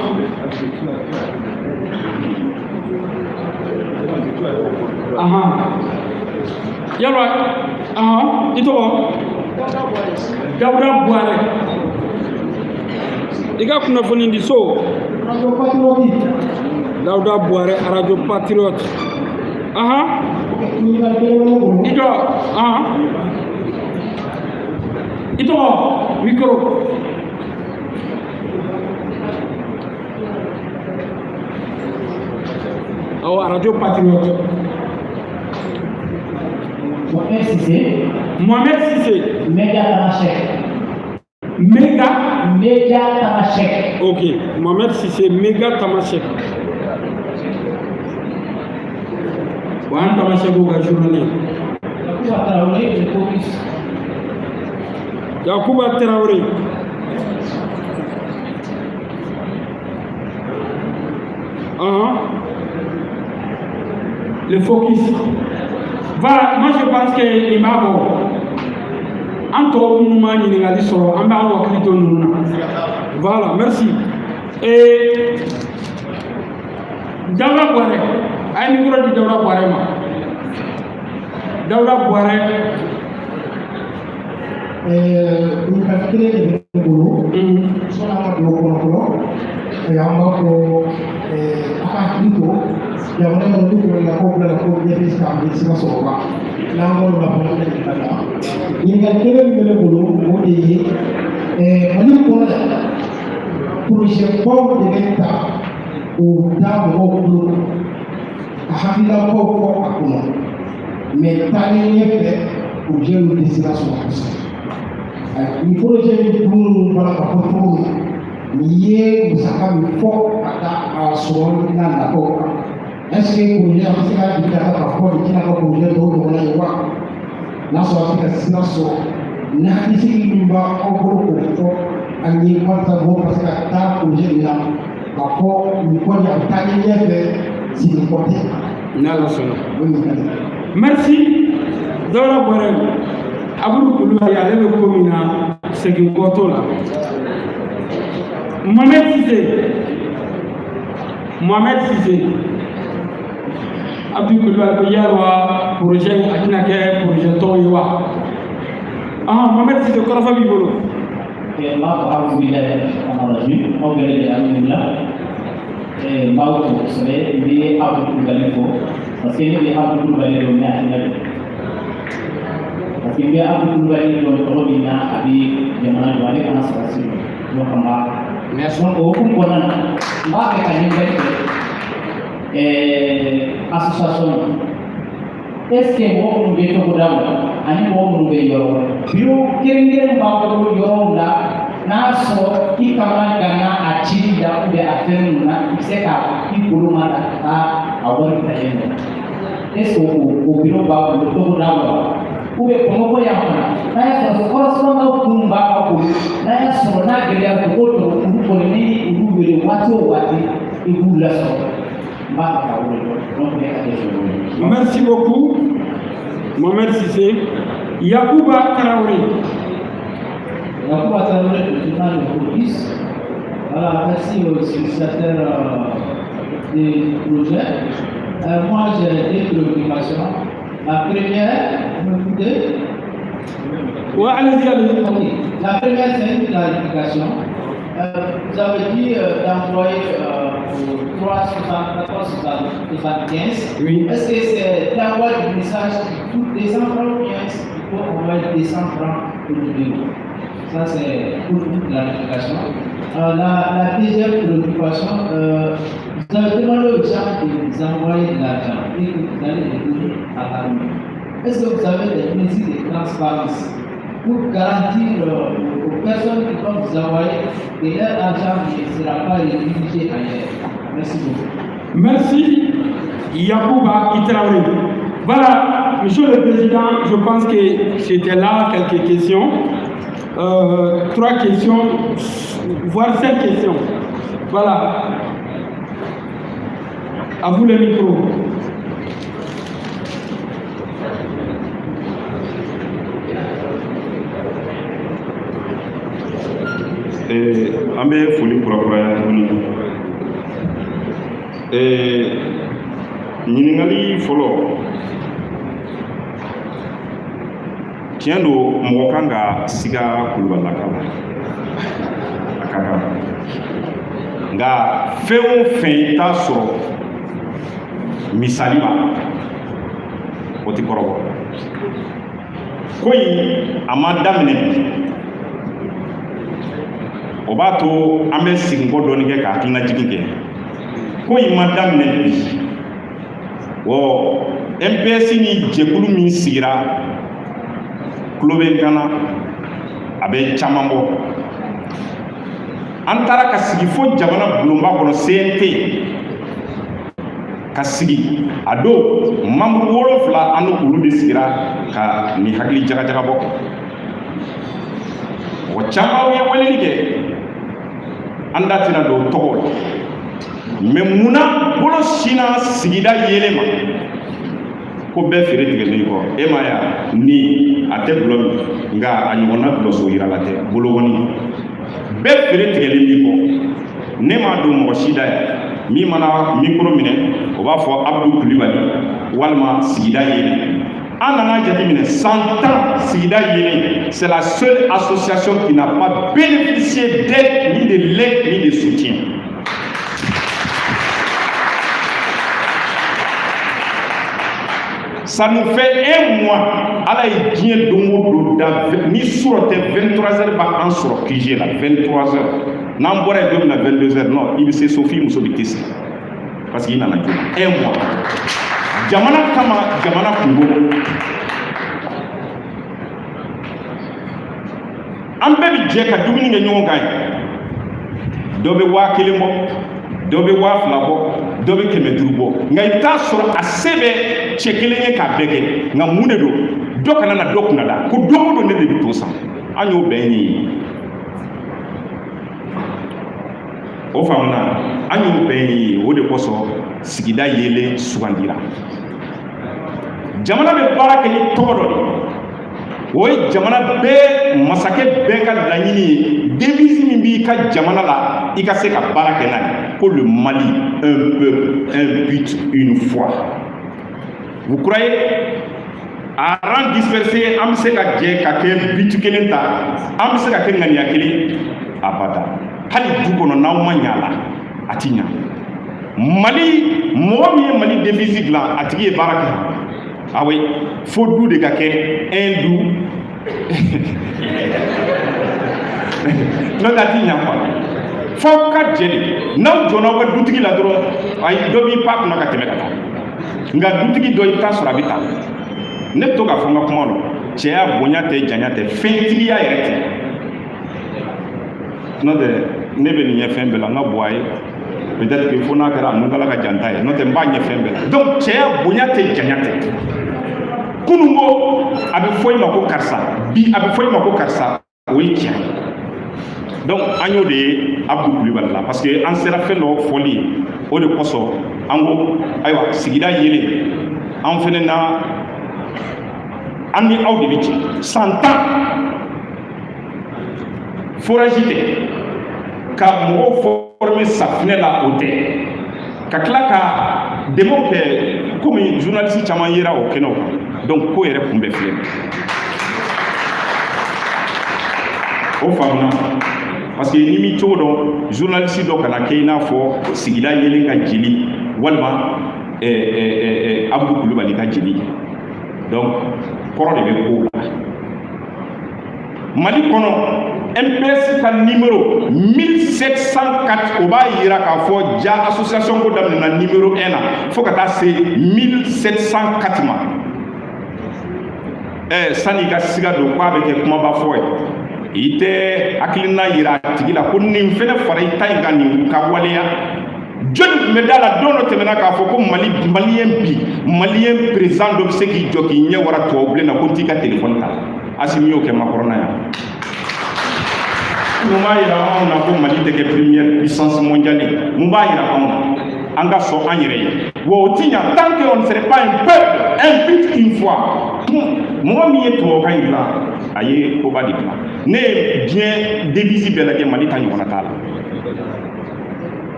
Aha. Yalwa, aha, i tɔgɔ? Dawuda Buwarɛ. I ka kunnafoni di so. Dawuda Buwarɛ, Radio Patriote. Aha. I jɔ, aha. I tɔgɔ? Micro. Awɔ, Radio Patriote. Mohamed Cissé. Mohamed Cissé. Média Tamashek. Méga. Média Tamashek. Ok, Mohamed Cissé, Méga Tamashek. Wa an Tamashek ka journée. Yacouba Traoré, le Focus. Yacouba Traoré. Le Focus. Voilà, moi je pense que nin b'a bɔ. An tɔw minnu ma ɲininkali sɔrɔ, an b'an hakili to ninnu na. Voilà, merci. Et Dawuda Buwarɛ, a ye micro di Dawuda Buwarɛ ma. Dawuda Buwarɛ. Ɲininkali kelen de bɛ ne bolo. Sɔnni an ka don o kɔnɔ fɔlɔ. An b'a fɔ a ka hakili to jamana kɔnɔ, ni kɔlɔlɔ ko bila la, ko bɛɛ bɛ se ka bɛ sira sɔrɔ wa n'an bɔr'o la fana, bɛna ɲininkali la. Ɲininkali kelen min bɛ ne bolo, o de ye Mali kɔnɔ yan, projet baw de bɛ ta k'o da mɔgɔw bolo ka hakilinabaw fɔ a kɔnɔ, mais taalen ɲɛfɛ, projet ninnu tɛ sira sɔrɔ kosɛbɛ. Nin projet in dun bɔra ka fɔ cogo min, nin ye musaka min fɔ ka da a sɔrɔ n'a nataw kan, est ce que projet an bɛ se ka jigi ka ka fɔ nin tɛna ka projet tɔw ɲɔgɔnna ye wa? N'a sɔrɔ a bɛ se ka sira sɔrɔ, ni hakilisigi min b'aw bolo k'o fɔ an ye, walasa mɔgɔw ka se ka taa projet nin na k'a fɔ nin kɔni a bɛ taa ɲɛfɛ, sigi kɔ tɛ. N'Ala sɔnna. O ɲininkali. Merci. Dɔwɛrɛ bɔra yen, Abudu Kulubali, ale bɛ ko min na, segin kɔ t'o la. Mohamed Cissé, Mohamed Cissé. Abdou Kulubali ko yalima projet in a tɛna kɛ projet tɔw ye wa? Ah, Mohamed Cissé, kɔrɔfɔ b'i bolo. N b'a fɔ أعوذ بالله من الشيطان الرجيم. Aw bɛɛ lajɛlen, alhamdulilah. N b'aw fo kosɛbɛ. N bɛ Abdou Kulubali fo parce que ne bɛ Abdou Kulubali dɔn ne hakilina don, parce que n bɛ Abdou Kulubali dɔn tɔgɔ min na, a bɛ jamana dɔn, ale fana sɔrɔsi don, donc n b'a. Donc o hukumu kɔnɔna na, n b'a fɛ ka ɲininkali kɛ association na. Est ce que mɔgɔ minnu bɛ togodaw la ani mɔgɔ minnu bɛ yɔrɔ wɛrɛ, bureau kelen kelen b'aw bolo yɔrɔw la, n'a sɔrɔ i kamana ganna a cili la ou bien a fɛn ninnu na, i bɛ se ka i bolo ma ta ka taa a wari ta yen nɔ? Est ce que o bureau b'aw bolo togodaw la, ou bien Bamakɔ yan fana, n'a y'a sɔrɔ correspondant minnu b'aw bolo, n'a y'a sɔrɔ n'a gɛlɛya cogo o cogo, olu kɔni ni olu wele waati o waati, i b'u lasɔrɔ? N b'a fɛ ka wele dɔn. Donc ne ka question y'o ye. Merci beaucoup, Mohamed Cissé. Yakuba Traoré. Yakuba Traoré du journal Le Focus. Voilà, merci aux initiateurs du projet. Moi, j'ai deux préoccupations. La première, vous m'écoutez? Oui, allez-y, allez-y. Ok. La première, c'est une clarification. Vous avez dit d'envoyer au 3 74 75. Oui. Est-ce que c'est l'envoi du message qui coûte 200 francs ou bien il faut envoyer 200 francs pour le bureau? Ça, c'est pour une clarification. La deuxième préoccupation, vous avez demandé aux gens de vous envoyer de l'argent et que vous allez les donner à l'armée. Est-ce que vous avez des mesures de transparence pour garantir aux personnes qui vont vous envoyer que leur argent ne sera pas réutilisé ailleurs? Merci beaucoup. Merci, Yacouba Traoré. Voilà, Monsieur le Président, je pense que c'était là quelques questions. Trois questions, voire cinq questions. Voilà. À vous le micro. An bɛ foli kurakuraya tuguni. Ɲininkali fɔlɔ, tiɲɛ don, mɔgɔ kan ka siga kulubalilaka la, a ka kan, nka fɛn o fɛn i t'a sɔrɔ misali b'a la, o tɛ kɔrɔbɔ. Ko in a ma daminɛ bi, o b'a to an bɛ segin kɔ dɔɔni kɛ ka hakilinajigin kɛ. Ko in ma daminɛ bi. Wɔ MPS ni jɛkulu min sigira tulo bɛ n kan na, a bɛ caman bɔ. An taara ka sigi fo jamana bulonba kɔnɔ, CNT, ka sigi. A don membre 7, an ni olu de sigira ka nin hakili jagajagabɔ kɛ. Mɔgɔ caman ye weleli kɛ, an da tɛna don tɔgɔw la. Mais munna bolo sinna sigida yelen ma ko bɛɛ feere tigɛlen kɔ? E ma ya ni a tɛ gulɔ min, nka a ɲɔgɔnna gulɔso yirala tɛ bolokɔni bɛɛ feere tigɛlen b'i kɔ. Ne m'a don mɔgɔ si da ye. Min mana micro minɛ, o b'a fɔ Abdou Kulibali walima sigida yelen. An nana jateminɛ, san 10, sigida yelen, c'est la seule association qui n'a pas bénéficié d'aide, ni de l'aide, ni de soutien. Ça nous fait un mois. Ala ye diɲɛ don o don da, ni surɔ tɛ, 23 heures b'an sɔrɔ QG la, 23 heures. N'an bɔra yen don min na, 22 heures, non, i bɛ se so f'i muso bɛ tɛ sigi parce que i nana joona. Un mois, jamana kama, jamana kungo. An bɛɛ bɛ jɛ ka dumuni kɛ ɲɔgɔn kan ye. Dɔ bɛ 1000 bɔ, dɔ bɛ 2000 bɔ, dɔ bɛ 500 bɔ, nka i bɛ taa sɔrɔ a se bɛ cɛ kelen ye k'a bɛɛ kɛ. Nka mun de don? Dɔ kana na dɔ kunna da ko don o don ne de bɛ to san. An y'o bɛɛ ye, o faamuna, an y'o bɛɛ ye. O de kosɔn sigida yeelen sugandira. Jamana bɛ baara kɛ ni tɔgɔ dɔ de ye, o ye jamana bɛɛ masakɛ bɛɛ ka laɲini ye. Devise min b'i ka jamana la, i ka se ka baara kɛ n'a ye, ko le Mali, un peuple, un but, une foi. Vous croyez à rang dispersé, an bɛ se ka jɛ ka kɛ but kelen ta, an bɛ se ka kɛ ŋaniya kelen? Abada. Hali du kɔnɔ, n'aw ma ɲa a la, a ti ɲa. Mali, mɔgɔ min ye Mali devise dilan, a tigi ye baara kɛ. Ah oui, fo du de ka kɛ un du, n'o tɛ a ti ɲa quoi. F'aw ka jɛ de. N'aw jɔnna aw ka dutigi la dɔrɔn, ayi, dɔ b'i pan kunna ka tɛmɛ ka taa. Nka dutigi dɔ, i bɛ taa sɔrɔ a bɛ taa. Ne bɛ to k'a fɔ n ka kuma la, cɛya bonya tɛ, janya tɛ, fɛntigiya yɛrɛ tɛ. N'o tɛ, ne bɛ nin ɲɛ fɛn bɛɛ la, n ka bɔ a ye peut-être que fo n'a kɛra a nukala ka jan ta ye, n'o tɛ n b'a ɲɛ fɛn bɛɛ la. Donc cɛya bonya tɛ, janya tɛ. Kunun ko a bɛ fɔ i ma ko karisa, bi a bɛ fɔ i ma ko karisa, o ye tiɲɛ ye. Donc an y'o de ye Abudu Kulubali la, parce que an sera fɛn dɔ fɔli ye. O de kosɔn an ko ayiwa, sigida yelen, an fɛnɛ na, an ni aw de bɛ jɛ. San 10 forage tɛ ka mɔgɔw former safinɛ la, o tɛ ka tila ka dɛmɛw kɛ komi journaliste caman yera o kɛnɛw kan. Donc ko yɛrɛ kun bɛ filɛ, o faamuna, parce que n'i m'i cogo dɔn, journaliste dɔ kana kɛ i n'a fɔ sigida yelen ka jeli walima Abudu Kulubali ka jeli. Donc kɔrɔ de bɛ kow la. Mali kɔnɔ, MPS ka numéro 1704, o b'a yira k'a fɔ ja association ko daminɛna numéro 1 na fo ka taa se 1704 ma. Sani i ka siga don k'a bɛ kɛ kumaba fɔ ye, i tɛ hakilina yira a tigi la ko nin fɛnɛ fara i ta in kan, nin ka waleya. Jɔnni tun bɛ da la don dɔ tɛmɛna k'a fɔ ko Mali maliyɛn bi, maliyɛn président dɔ bɛ se k'i jɔ k'i ɲɛ wara tubabu bilen na ko n t'i ka téléphone ta? Asimi y'o kɛ makɔrɔna yan. Mun b'a yira anw na ko Mali tɛ kɛ première puissance mondiale ye? Mun b'a yira anw na? An ka sɔn an yɛrɛ ye wa, o ti ɲa tant que on ne serait pas un peuple, un but, une foi. Mɔgɔ min ye tubabukan in dilan, a ye koba de dilan. Ne ye diɲɛ devise bɛɛ lajɛ, Mali ta ɲɔgɔnna t'a la.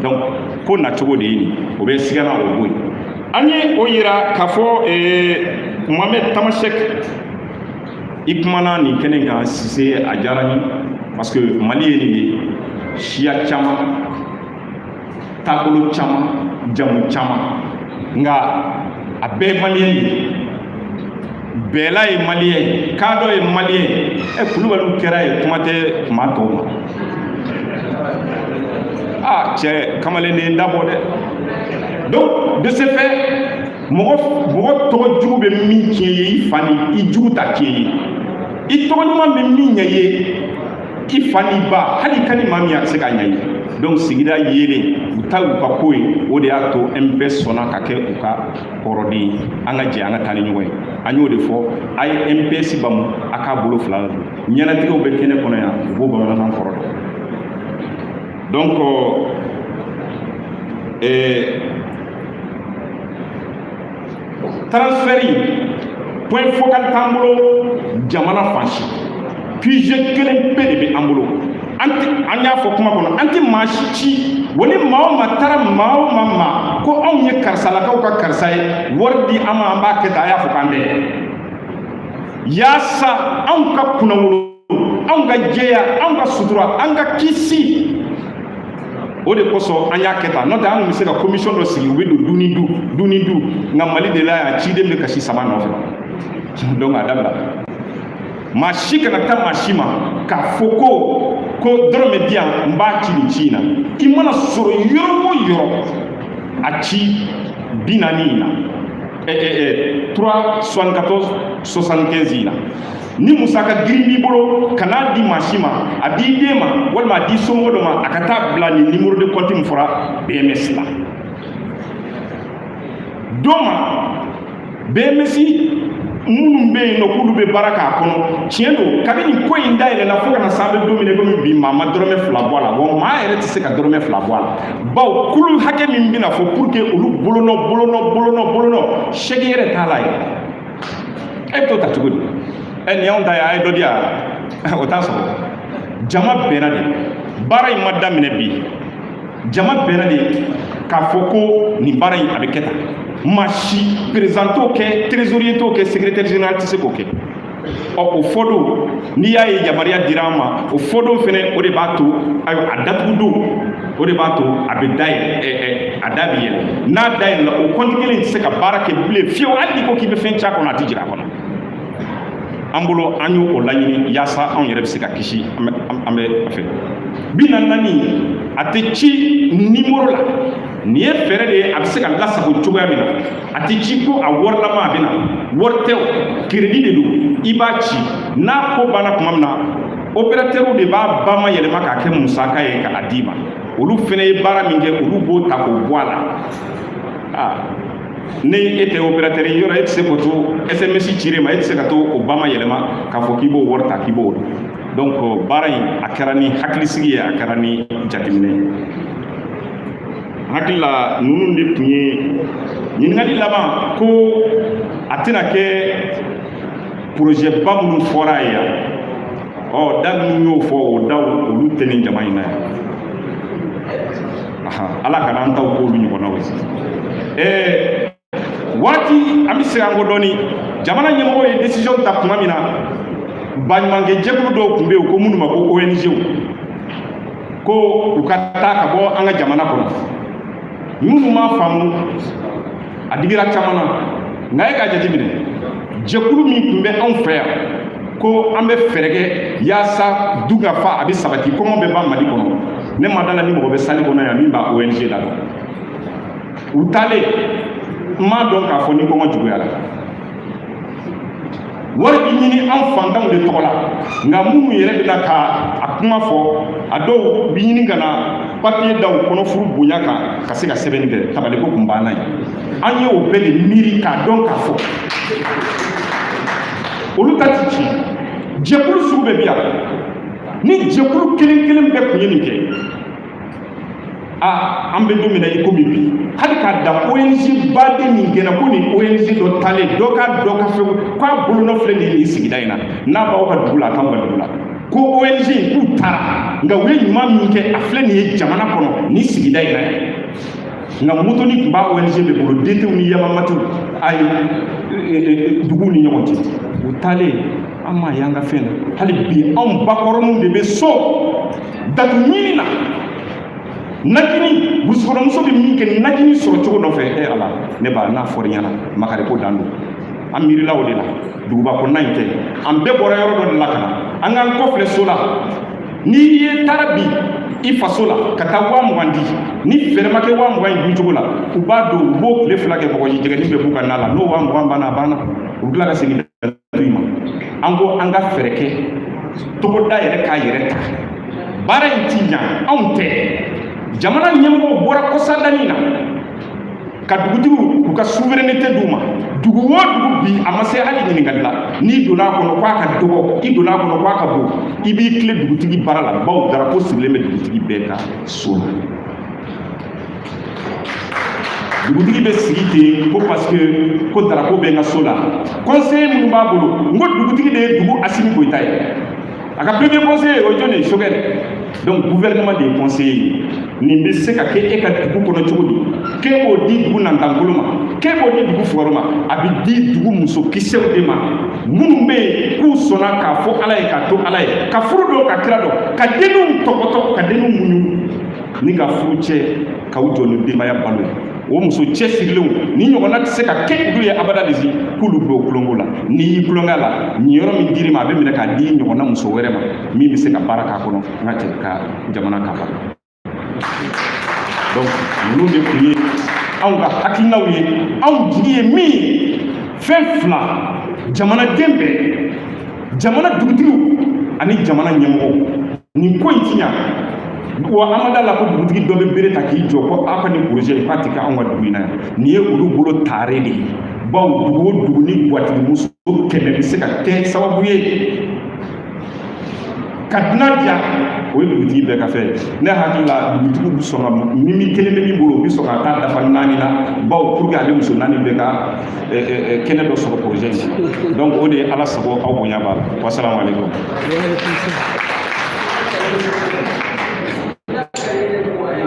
Donc ko nacogo de ye nin, o bɛ sigana, o bɔ yen. An ye o yira k'a fɔ Mohamed Tamasek, i kumana nin kɛnɛ kan, Sise, a diyara n ye, parce que Mali ye nin ye, siya caman, taabolo caman, jamu caman, nka a bɛɛ ye maliyɛn de ye. Bɛɛla ye maliyɛn ye, kadɔ ye maliyɛn ye, Kulubaliw kɛra ye, kuma tɛ maa tɔw ma. Ah, cɛ kamalenden dabɔ dɛ. Donc de ce fait, mɔgɔ mɔgɔ tɔgɔ jugu bɛ min tiɲɛ ye, i fa ni i jugu ta tiɲɛ ye. I tɔgɔ ɲuman bɛ min ɲɛ ye, i fa n'i ba, hali i ka ni maa min ye, a tɛ se k'a ɲɛ ye. Donc sigida yelen, u ta y'u ka ko ye. O de y'a to MPS sɔnna ka kɛ u ka kɔrɔden ye. An ka jɛ, an ka taa ni ɲɔgɔn ye. An y'o de fɔ, a ye MPS bamu, a k'a bolo fila la don. Ɲɛnatigɛw bɛ kɛnɛ kɔnɔ yan, u b'o bamanankan kɔrɔ dɔn. Donc transfert, point focal t'an bolo jamana fan si. QG kelen pe de bɛ an bolo. An tɛ, an y'a fɔ kuma kɔnɔ, an tɛ maa si ci wa. Ni maa o maa taara maa o maa ma ko anw ye karisalakaw ka karisa ye, wari di an ma, an b'a kɛ tan, a y'a fɔ k'an tɛ. Yaasa anw ka kunnawolo, anw ka jɛya, anw ka sutura, an ka kisi. O de kosɔn an y'a kɛ tan. N'o tɛ, an tun bɛ se ka commission dɔ sigi, u bɛ don du ni du, du ni du. Nka Mali de la yan, ciden bɛ kasi sama nɔfɛ. Donc a dabila. Maa si kana taa maa si ma k'a fɔ ko dɔrɔmɛ di yan, n b'a ci nin ci in na. I mana sɔrɔ yɔrɔ o yɔrɔ, a ci 40 in na, 3 74 75 in na. Ni musaka girin b'i bolo, kan'a di maa si ma. A d'i den ma walima a di somɔgɔ dɔ ma, a ka taa bila nin numéro de compte min fɔra BMS la. Don ma BMS minnu bɛ yen nɔ, k'olu bɛ baara k'a kɔnɔ, tiɲɛ don, kabini nin ko in dayɛlɛla fo ka na se an bɛ don min na komi bi, maa ma dɔrɔmɛ 2 bɔ a la. Wa maa yɛrɛ tɛ se ka dɔrɔmɛ 2 bɔ a la, bawo kulu hakɛ min bɛna fɔ pour que olu bolonɔ, bolonɔ, bolonɔ, bolonɔ, chèque yɛrɛ t'a la yɛrɛ. E bɛ t'o ta cogo di? Ɛ, nin y'anw ta ye, a ye dɔ di yan, o t'a sɔrɔ. Jama bɛnna de. Baara in ma daminɛ bi. Jama bɛnna de k'a fɔ ko nin baara in, a bɛ kɛ tan. Maa si, président t'o kɛ, trésorier t'o kɛ, secrétaire général tɛ se k'o kɛ. Ɔ, o fɔ don, n'i y'a ye yamaruya dira an ma, o fɔ don fɛnɛ, o de b'a to, ayiwa, a datugu don, o de b'a to a bɛ dayɛlɛ, ɛ ɛ a da bɛ yɛlɛ. N'a dayɛlɛla, o compte kelen tɛ se ka baara kɛ bilen fiyewu. Hali n'i ko k'i bɛ fɛn ci a kɔnɔ, a tɛ jigin a kɔnɔ. An bolo, an y'o laɲini yaasa anw yɛrɛ bɛ se ka kisi. An bɛ a fɛ 44, a tɛ ci nimoro la. Nin ye fɛɛrɛ de ye, a bɛ se ka lasago cogoya min na. A tɛ ci ko a warilama, a bɛ na wari tɛ, o crédit de don. I b'a ci, n'a ko banna tuma min na, opérateur de b'a ba ma yɛlɛma k'a kɛ musaka ye k'a d'i ma. Olu fana ye baara min kɛ, olu b'o ta k'o bɔ a la. Aa, ni e tɛ opérateur ye, yɔrɔ e tɛ se k'o to SMS cir'e ma, e tɛ se ka to o ba ma yɛlɛma k'a fɔ k'i b'o wari ta k'i b'o. Donc baara in, a kɛra ni hakilisigi ye, a kɛra ni jateminɛ ye. Hakili la, ninnu de tun ye ɲininkali laban, ko a tɛna kɛ projet ba minnu fɔra ye yan. Ɔ, da minnu y'o fɔ, o daw, olu tɛ nin jama in na yan. Ala kana an taw k'olu ɲɔgɔnnaw ye. Waati an bɛ segin an kɔ dɔɔni. Jamana ɲɛmɔgɔ ye décision ta tuma min na, baɲumankɛ jɛkulu dɔw tun bɛ yen ko minnu ma ko ONG, ko u ka taa ka bɔ an ka jamana kɔnɔ. Minnu m'a faamu, a digira caman na. Nka e k'a jateminɛ, jɛkulu min tun bɛ anw fɛ yan ko an bɛ fɛɛrɛ kɛ yaasa dunkafa a bɛ sabati, kɔngɔ bɛ ban Mali kɔnɔ, ne ma da la ni mɔgɔ bɛ salle kɔnɔ yan min b'a ONG la dɔn. U taalen, n m'a dɔn k'a fɔ ni kɔngɔ juguyara, wari bɛ ɲini an fantanw de tɔgɔ la. Nka minnu yɛrɛ bɛna ka a kuma fɔ, a dɔw bɛ ɲini ka na papiye da u kɔnɔ furu bonya kan ka se ka sɛbɛnni kɛ. Tabaliko kun banna ye. An ye o bɛɛ de miiri k'a dɔn k'a fɔ olu ta ti tiɲɛ. Jɛkulu sugu bɛɛ bi yan. Ni jɛkulu kelen kelen bɛɛ tun ye nin kɛ, a an bɛ don min na i komi bi, hali k'a dan ONG baden min gɛnna ko nin ONG dɔ talen dɔ ka dɔ ka fɛn k'a bolonɔ filɛ nin ye nin sigida in na, n'a b'aw ka dugu la, a t'anw ka dugu la, ko ONG in k'u taara, nka u ye ɲuman min kɛ, a filɛ nin ye jamana kɔnɔ nin sigida in na yan. Nka motoni tun b'a ONG bɛɛ bolo, DTw ni Yamamatiw, ayi, duguw ni ɲɔgɔn cɛ. U taalen, an m'a ye an ka fɛn na. Hali bi, anw bakɔrɔninw de bɛ so datu ɲini na, najini. Burusikɔnɔmuso bɛ min kɛ najini sɔrɔ cogo nɔfɛ, e Ala, ne ba, n'a fɔra ɲɛna, makari ko dan don. An miirila o de la. Duguba kɔnɔna in tɛ, an bɛɛ bɔra yɔrɔ dɔ de la ka na. An k'an kɔfilɛ so la. N'i ye taara bi i faso la ka taa 20 000 di, ni fɛɛrɛ ma kɛ 20 000 in duncogo la, u b'a don, u b'o tile 2 kɛ kɔgɔji jɛgɛnin bɛɛ b'u ka na la. N'o 20 000 banna, a banna, u bɛ tila ka segin datu in ma. An ko an ka fɛɛrɛ kɛ togoda yɛrɛ k'a yɛrɛ ta. Baara in ti ɲa anw tɛ. Jamana ɲɛmɔgɔw bɔra kɔsadani na ka dugutigiw k'u ka souveraineté d'u ma. Dugu o dugu bi, a ma se hali ɲininkali la. N'i donna a kɔnɔ k'a ka dɔgɔ, i donna a kɔnɔ k'a ka bon, i b'i tile dugutigi baara la, bawo darapo sigilen bɛ dugutigi bɛɛ ka so la. Dugutigi bɛ sigi ten ko parce que ko darapo bɛ n ka so la. Conseiller minnu b'a bolo, n ko dugutigi de ye dugu Asimi Goyita ye. A ka premier conseiller, o ye jɔn de ye? Choguel. Donc gouvernement de ye conseiller ye. Nin bɛ se ka kɛ e ka dugu kɔnɔ cogo di k'e b'o di dugu nantankolo ma, k'e b'o di dugu fugaro ma? A bɛ di dugu muso kisɛw de ma, minnu bɛ yen k'u sɔnna k'a fɔ Ala ye, k'a to Ala ye, ka furu dɔn, ka kira dɔn, ka denninw tɔpɔtɔ, ka denninw muɲu. Ni ka furu cɛ k'aw jɔ ni denbaya balo ye, o muso cɛsirilenw ni ɲɔgɔnna tɛ se ka kɛ olu ye abada de si k'olu bila o tulonko la. N'i y'i tulonkɛ la, nin yɔrɔ min dir'i ma, a bɛ minɛ k'a di ɲɔgɔnna muso wɛrɛ ma min bɛ se ka baara k'a kɔnɔ, n ka cɛ ka jamana k'a balo. Donc ninnu de tun ye anw ka hakilinaw ye. Anw jigi ye min ye, fɛn fila: jamanaden bɛɛ, jamana dugutigiw ani jamana ɲɛmɔgɔw. Nin ko in ti ɲa wa. An ma da la ko dugutigi dɔ bɛ bere ta k'i jɔ ko aw ka nin projet in k'a ti kɛ anw ka dugu in na yan. Nin ye olu bolo taare de ye, bawo dugu o dugu ni guwatigimuso 100 bɛ se ka kɛ sababu ye ka dunan diya, o ye dugutigi bɛɛ ka fɛn ye. Ne hakili la, dugutigiw bɛ sɔn ka ni min kelen bɛ min bolo, o bɛ sɔn ka taa dafa naani na, bawo pour que ale muso naani bɛɛ ka kɛnɛ dɔ sɔrɔ projet in. Donc o de ye. Ala sago, aw bonya b'a la. Wasalamu aleykum.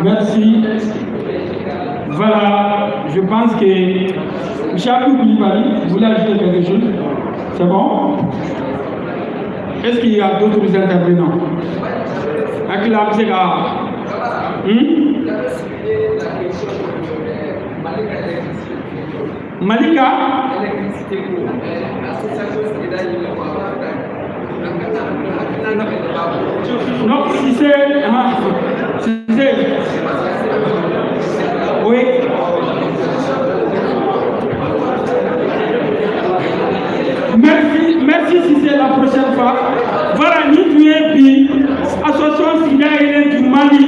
Merci. Voilà, je pense que M. Abdou Koulibaly, vous voulez ajouter quelque chose? C'est bon? Est-ce qu'il y a d'autres intervenants? Akila bɛ se ka? Malika. Non, si c'est. Ah, si c'est. Oui. Merci, merci si c'est la prochaine fois. Voilà, ni tun ye bi association Sigida Yelen du Mali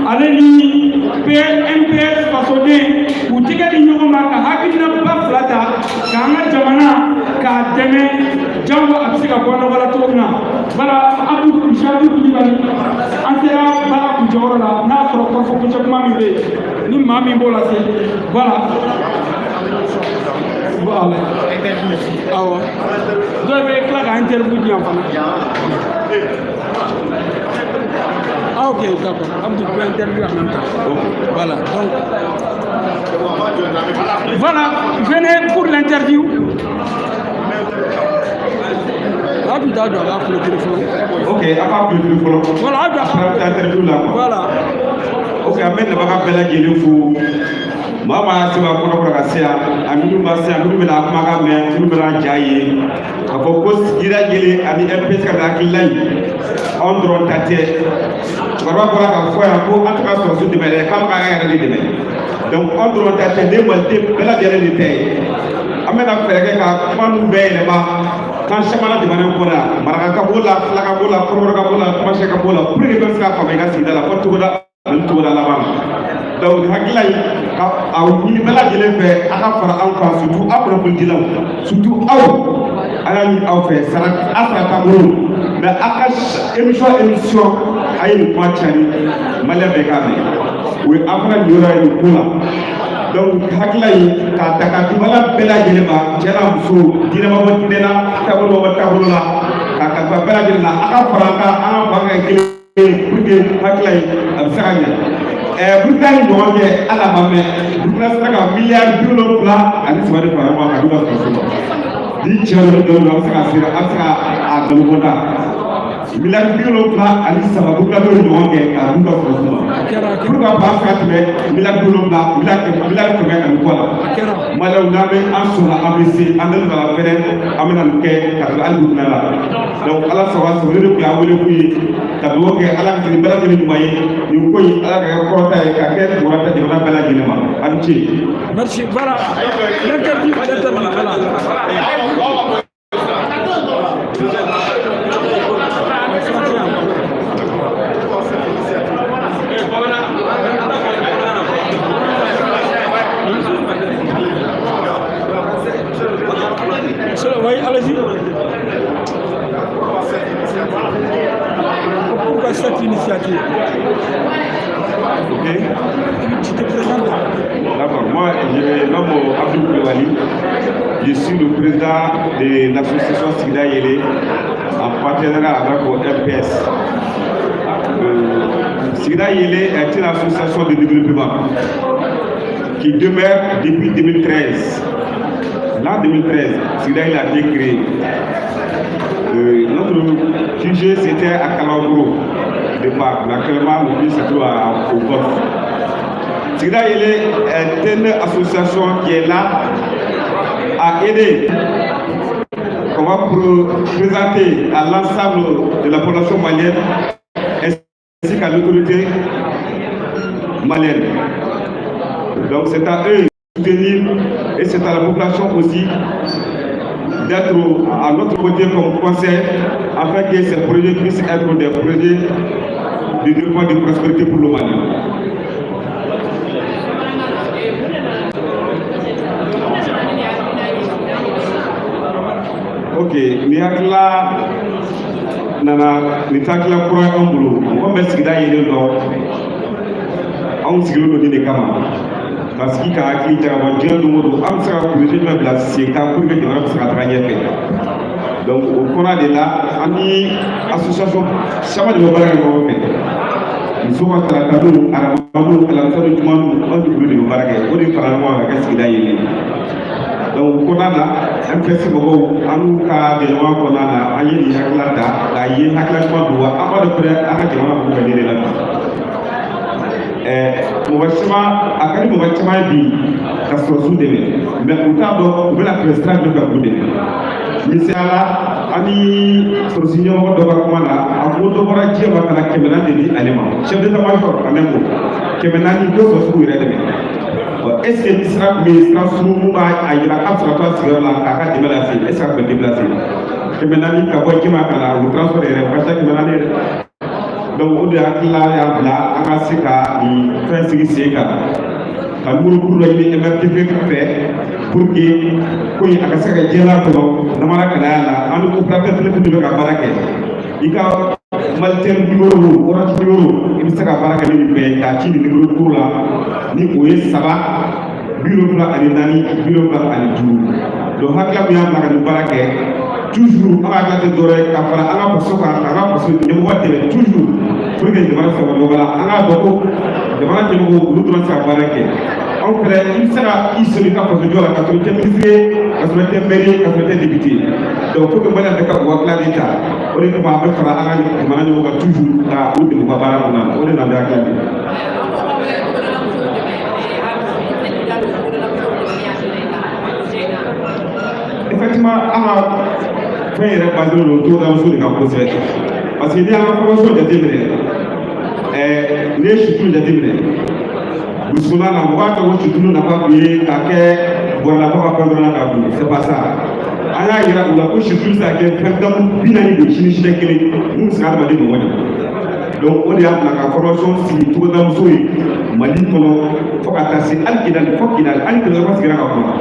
ale ni PMPS fasoden k'u tɛgɛ di ɲɔgɔn ma ka hakilinaba fila ta k'an ka jamana k'a dɛmɛ, jango a bɛ se ka bɔ nɔgɔ la cogo min na. Voilà, Abdou Abdou Kulibali, an sera baara kuncɛyɔrɔ la. N'a sɔrɔ kɔrɔfɔ kuncɛ kuma min bɛ yen, ni maa min b'o lase, voilà. Voilà. Awɔ. Dɔw bɛ tila ka interview di yan fana. Ah ok, d'accord. Abdou peut interviewer en même temps. Voilà. Donc, voilà, venez pour l'interview. Abdou t'a dɔn a b'a clôturer fɔlɔ. Ok, a b'a clôturer fɔlɔ. Voilà, Abdou a Après, an bɛ taa interview la quoi. Voilà. Ok, an bɛ nabaga bɛɛ lajɛlen fo. Maa maa se b'a kɔnɔ ka se yan, a minnu ma se yan, minnu bɛna kumakan mɛn, minnu bɛna ja ye k'a fɔ ko Sigida Yelen ani MPS ka hakilila in, anw dɔrɔn ta tɛ. Cɛkɔrɔba bɔra k'a fɔ yan ko an tɛ ka sɔrɔdasiw dɛmɛ dɛ, k'an bɛ k'an yɛrɛ de dɛmɛ. Donc anw dɔrɔn ta tɛ, ne maliden bɛɛ lajɛlen de ta ye. An bɛna fɛɛrɛ kɛ ka kuma ninnu bɛɛ yɛlɛma kan caman na jamana in kɔnɔ yan: maraka b'o la, filaka b'o la, kɔrɔbɔrɔ b'o la, tamasiyɛn b'o la, pour que bɛɛ bɛ se k'a faamuya i ka sigida la fɔ togoda ani togoda laban na. Donc nin hakilila in, ka a ɲini bɛɛ lajɛlen fɛ, a ka fara anw kan, surtout aw kunnafonidilaw, surtout aw, an y'a ɲini aw fɛ, sara a sara t'an bolo, mais a ka émission a ye nin kuma cari, maliyɛn bɛɛ k'a mɛn. O ye an fana niyɔrɔ ye nin ko la. Donc hakilila in k'a ta k'a di maliyɛn bɛɛ lajɛlen ma, cɛ n'a muso, diinɛ ma bɔ diinɛ na, taabolo ma bɔ taabolo la, k'a kalifa bɛɛ lajɛlen na, a ka fara an kan, an ka fanga kɛ kelen ye pour que hakilila in a bɛ se ka ɲɛ. Burukina ni ɲɔgɔn cɛ, hali a ma mɛn, Burukina sera ka miliyari 73 de fara ɲɔgɔn kan ka d'u ka sɔrɔdasiw ma. Ni cɛ dɔ dɔw a bɛ se ka sera, a bɛ se ka a nkalon da. Miliyari 73 Burukina bɛ ɲɔgɔn kɛ k'a d'u ka sɔrɔdasiw ma pour que a ba se ka tɛmɛ miliyari 70, miliyari 100 ani kɔ la. Maliyɛnw, n'an bɛ an sɔnna, an bɛ se, an bɛ la fɛnɛ, an bɛna nin kɛ ka tɛmɛ hali Burukina la. Donc ala sago a sago, ne de tun y'a wele kun ye ka dugawu kɛ Ala ka kɛ nin bɛɛ lajɛlen ɲuman ye. Nin ko in, Ala ka kɛ kɔrɔta ye, ka kɛ mɔgɔ ta jamana bɛɛ lajɛlen ma. A ni ce. Merci. Voilà. L'interview, l'interview, voilà. Oui, allez-y. Pourquoi cette initiative? Ok. Tu te présentes. D'accord. Moi, je me nomme Abdou Koulibaly. Je suis le président de l'association Sigida Yele en partenariat avec le MPS. Sigida Yele est une association de développement qui demeure depuis 2013. L'an 2013, Sigida Yele a été créé. Notre QG, c'était à Kalaboro. de Pâques. Mais actuellement, le bus se trouve au Golfe. Sigida Yelen est une association qui est là à aider, qu'on va présenter à l'ensemble de la population malienne ainsi qu'à l'autorité malienne. Donc c'est à eux de soutenir et c'est à la population aussi d'être à notre côté comme conseil afin que ces projets puissent être des projets de développement, de prospérité pour le Mali. Ok, ni hakilila nana, nin tɛ hakilila kura ye anw bolo. Mɔgɔ min bɛ sigida yelen dɔn, anw sigilen don nin de kama, ka sigi ka hakili jagabɔ diɲɛ don o don, an bɛ se ka projet jumɛn bila sen kan pour que jamana bɛ se ka taga ɲɛfɛ. Donc o kɔnɔ de la, an ni association caman de bɛ baara kɛ ɲɔgɔn fɛ. Musow ka taratadon, arabadon, alamisadon, jumadon, anw ni olu de bɛ baara kɛ. O de fara ɲɔgɔn kan ka kɛ sigida yelen. Donc o kɔnɔna na, MPS mɔgɔw, an n'u ka jɛɲɔgɔnya kɔnɔna na, an ye nin hakilila ta k'a ye hakilila ɲuman don wa. An b'a dɔn fɛnɛ, an ka jamana mago bɛ nin de la bi. Mɔgɔ caman, a ka di mɔgɔ caman ye bi ka sɔrɔsiw dɛmɛ, mais u t'a dɔn u bɛna tɛmɛ sira jumɛn fɛ k'u dɛmɛ. Misaliya la, an ni sɔrɔsi ɲɛmɔgɔ dɔ ka kuma na, a ko dɔ bɔra diɲɛ ma ka na 400 de di ale ma, chef d'état-major en un mot, 400 ko sɔrɔsiw yɛrɛ dɛmɛ. Est ce que ni sira tun bɛ yen, sira surun mun b'a a yira k'a bɛ se ka to a sigiyɔrɔ la k'a ka dɛmɛ lase, est ce que a tun bɛ déplacer 400 ka bɔ Jɛma ka na o transport yɛrɛ, o ka ca 400 yɛrɛ. Donc o de hakilila y'a bila an ka se ka nin fɛn sigi sen kan, ka numéro dɔ ɲini MRTP fɛ pour que ko in a ka se ka kɛ jɛlenya kɔnɔ, namara kana y'a la. An ni opérateur téléphone bɛ ka baara kɛ. I ka Malitel numéro, Orange numéro, i bɛ se ka baara kɛ ni nin bɛɛ ye k'a ci nin numéro kuru la, ni o ye 3 74 75. Donc hakilila min y'a bila ka nin baara kɛ, toujours an ka hakilila tɛ dɔwɛrɛ ye ka fara an ka faso kan, k'an ka faso ɲɛmɔgɔ dɛmɛ toujours pour que jamana bɛ se ka bɔ nɔgɔ la. An k'a dɔn ko jamana ɲɛmɔgɔw, olu dɔrɔn tɛ se ka baara kɛ. Anw fɛnɛ, i bɛ se ka i sɔrɔ i ka faso jɔ la ka sɔrɔ i tɛ ministre ye, ka sɔrɔ i tɛ maire ye, ka sɔrɔ i tɛ député ye. Donc faut que Maliyɛn bɛɛ ka o hakilila de ta. O de kama an bɛ fara an ka jamana ɲɛmɔgɔ kan toujours ka u dɛmɛ u ka baara kɔnɔna na. O de nana ni hakilila ye. Effectivement, an ka fɛn yɛrɛ basé don togodamuso de kan kosɛbɛ, parce que n'i y'an ka formation jateminɛ, n'i ye situlu jateminɛ burusikɔnɔna na, mɔgɔ b'a dɔn ko situlu nafa tun ye ka kɛ bɔrɛlabɔ ka fɛn dɔrɔn na k'a dun. C'est pas ça. An y'a yira u la ko situlu bɛ se ka kɛ fɛn gamu 40 de sini siɲɛ kelen mun bɛ se ka adamaden mago ɲɛ. Donc o de y'a bila ka formation sigi togodamuso ye Mali kɔnɔ, fo ka taa se hali Kidali, fo Kidali, hali Kidali ka sigira ka kuma.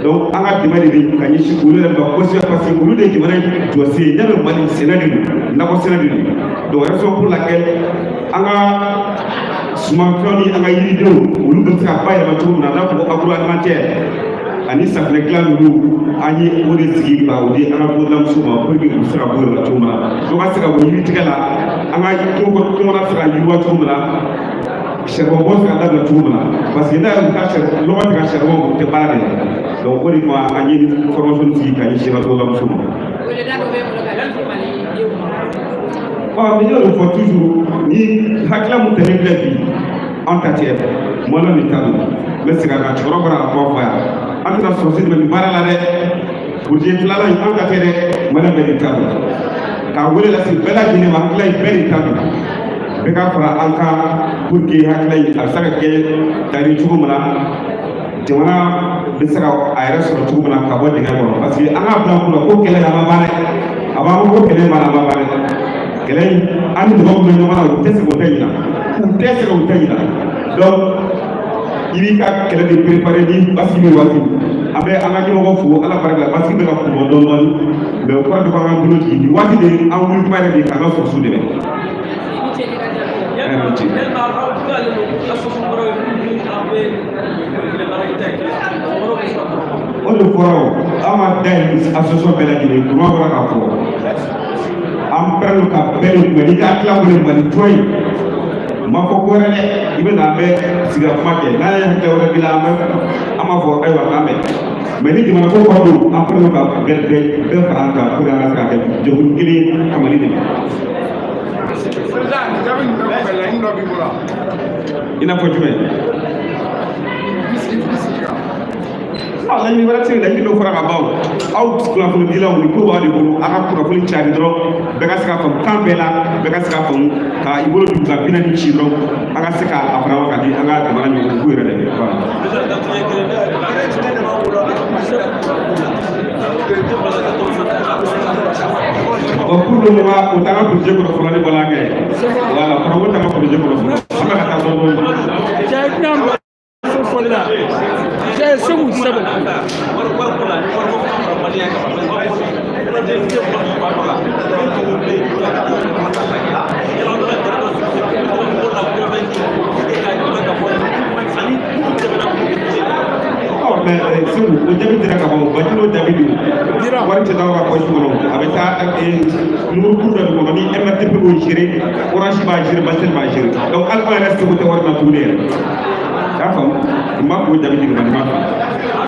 Donc an ka dɛmɛ de bɛ ka ɲɛsin olu yɛrɛ ma kosɛbɛ, parce que olu de ye jamana jɔsen ye. N'a bɛ Mali sɛnɛ de don, nakɔ sɛnɛ de don. Donc raison pour laquelle an ka sumanfɛnw ni an ka yiridenw, olu bɛ se ka bayɛlɛma cogo min na, n'a fɔ ko agroalimentaire ani safunɛ dilan ninnu, an ye o de sigi ka o di an ka togodamusow ma pour que u bɛ se ka bɔ yɔrɔ la cogo min na, dɔ ka se ka bɔ yiritigɛ la, an ka kungo kɔnɔ bɛ se ka yiriwa cogo min na, saribɔn bɔ bɛ se ka dabila cogo min na, parce que n'a y'u ka lɔgɔ tigɛ ka saribɔn, o tɛ baara de. Donc o de kama an ye formation sigi ka ɲɛsin an ka togodamusow ma. Ɔ, ni y'o de fɔ toujours, ni hakilila mun tɛmɛn filɛ bi, an ta tɛ mɔnɔ nin ta don. N bɛ segin a kan, cɛkɔrɔba bɔra ka kuma fɔ yan, an tɛna sɔrɔsi dɛmɛ nin baara la dɛ. Kurujen filanan in, an ta tɛ dɛ, mɔnɛ bɛɛ de ta don. K'a wele lase bɛɛ lajɛlen ma, hakilila in bɛɛ de ta don, bɛɛ ka fara an kan pour que hakilila in a bɛ se ka kɛ tari cogo min na, jamana bɛ se ka a yɛrɛ sɔrɔ cogo min na ka bɔ dingɛ kɔnɔ. Parce que an k'a bila kunna ko kɛlɛ a ma ban dɛ, a b'an ko kɛlɛ banna, a ma ban dɛ. Kɛlɛ in, an ni mɔgɔ min bɛ ɲɔgɔn na, u tɛ se k'o tɛ ɲina, u tɛ se k'o tɛ ɲina. Donc i b'i ka kɛlɛ de préparer ni basigi bɛ waati. An bɛ an ka ɲɛmɔgɔ fo, Ala barika la, basigi bɛ ka kunbɔ dɔɔni dɔɔni, mais o kɔrɔ tɛ ko an k'an bolo jigin. Nin waati de an wuli kuma yɛrɛ de k'an ka sɔrɔsiw dɛmɛ. O de fɔra o, an ma da yen association bɛɛ lajɛlen kuma bɔra k'a fɔ, an pɛrɛn ka bɛɛ de kunbɛn. N'i ka tila wele Mali tɔ ye, ma fɔ ko wɛrɛ dɛ, i bɛ na, an bɛ sigi ka kuma kɛ. N'a ye hakɛ wɛrɛ b'i la, an bɛ an b'a fɔ ayiwa k'an bɛn. Mais ni jamana ko kɔrɔ don, an pɛrɛn ka bɛɛ bɛɛ bɛɛ fara an kan pour que an ka se ka kɛ jɛkulu kelen ka Mali dɛmɛ. Jaabi ninnu bɛɛ kɔfɛ, laɲini dɔ b'i bolo wa? I n'a fɔ jumɛn? I sigi kan. Ah, laɲini wɛrɛ tɛ yen, laɲini dɔ fɔra ka ban o. Aw kunnafonidilaw, nin ko b'aw de bolo, a ka kunnafoni cari dɔrɔn, bɛɛ ka se k'a faamu kan bɛɛ la, bɛɛ ka se k'a faamu, ka i bolo dugu ka 40 ci dɔrɔn, an ka se k'a fara ɲɔgɔn kan di an ka jamana ɲɛmɔgɔw k'u yɛrɛ dɛmɛ. Voilà. Bon, pour le moment, o t'an ka projet kɔnɔ fɔlɔ, ne bɔra kɛ. Voilà, kɔrɔbɔ t'an ka projet kɔnɔ fɔlɔ. An bɛ ka taa dɔɔnin dɔɔnin. Fɔli la cɛ Segu sɛbɛn. Ɔ mais Segu, o jaabi dira ka ban o, Bacili, o jaabi don. Wari tɛ taa aw ka poche kɔnɔ, a bɛ taa numéro dɔ de kɔnɔ ni MRTP b'o gérer, Orange b'a gérer, Batel b'a gérer. Donc hali anw yɛrɛ seko tɛ wari la tuguni yɛrɛ. I y'a faamu? N b'a k'o jaabi di ma, nin m'a faamu.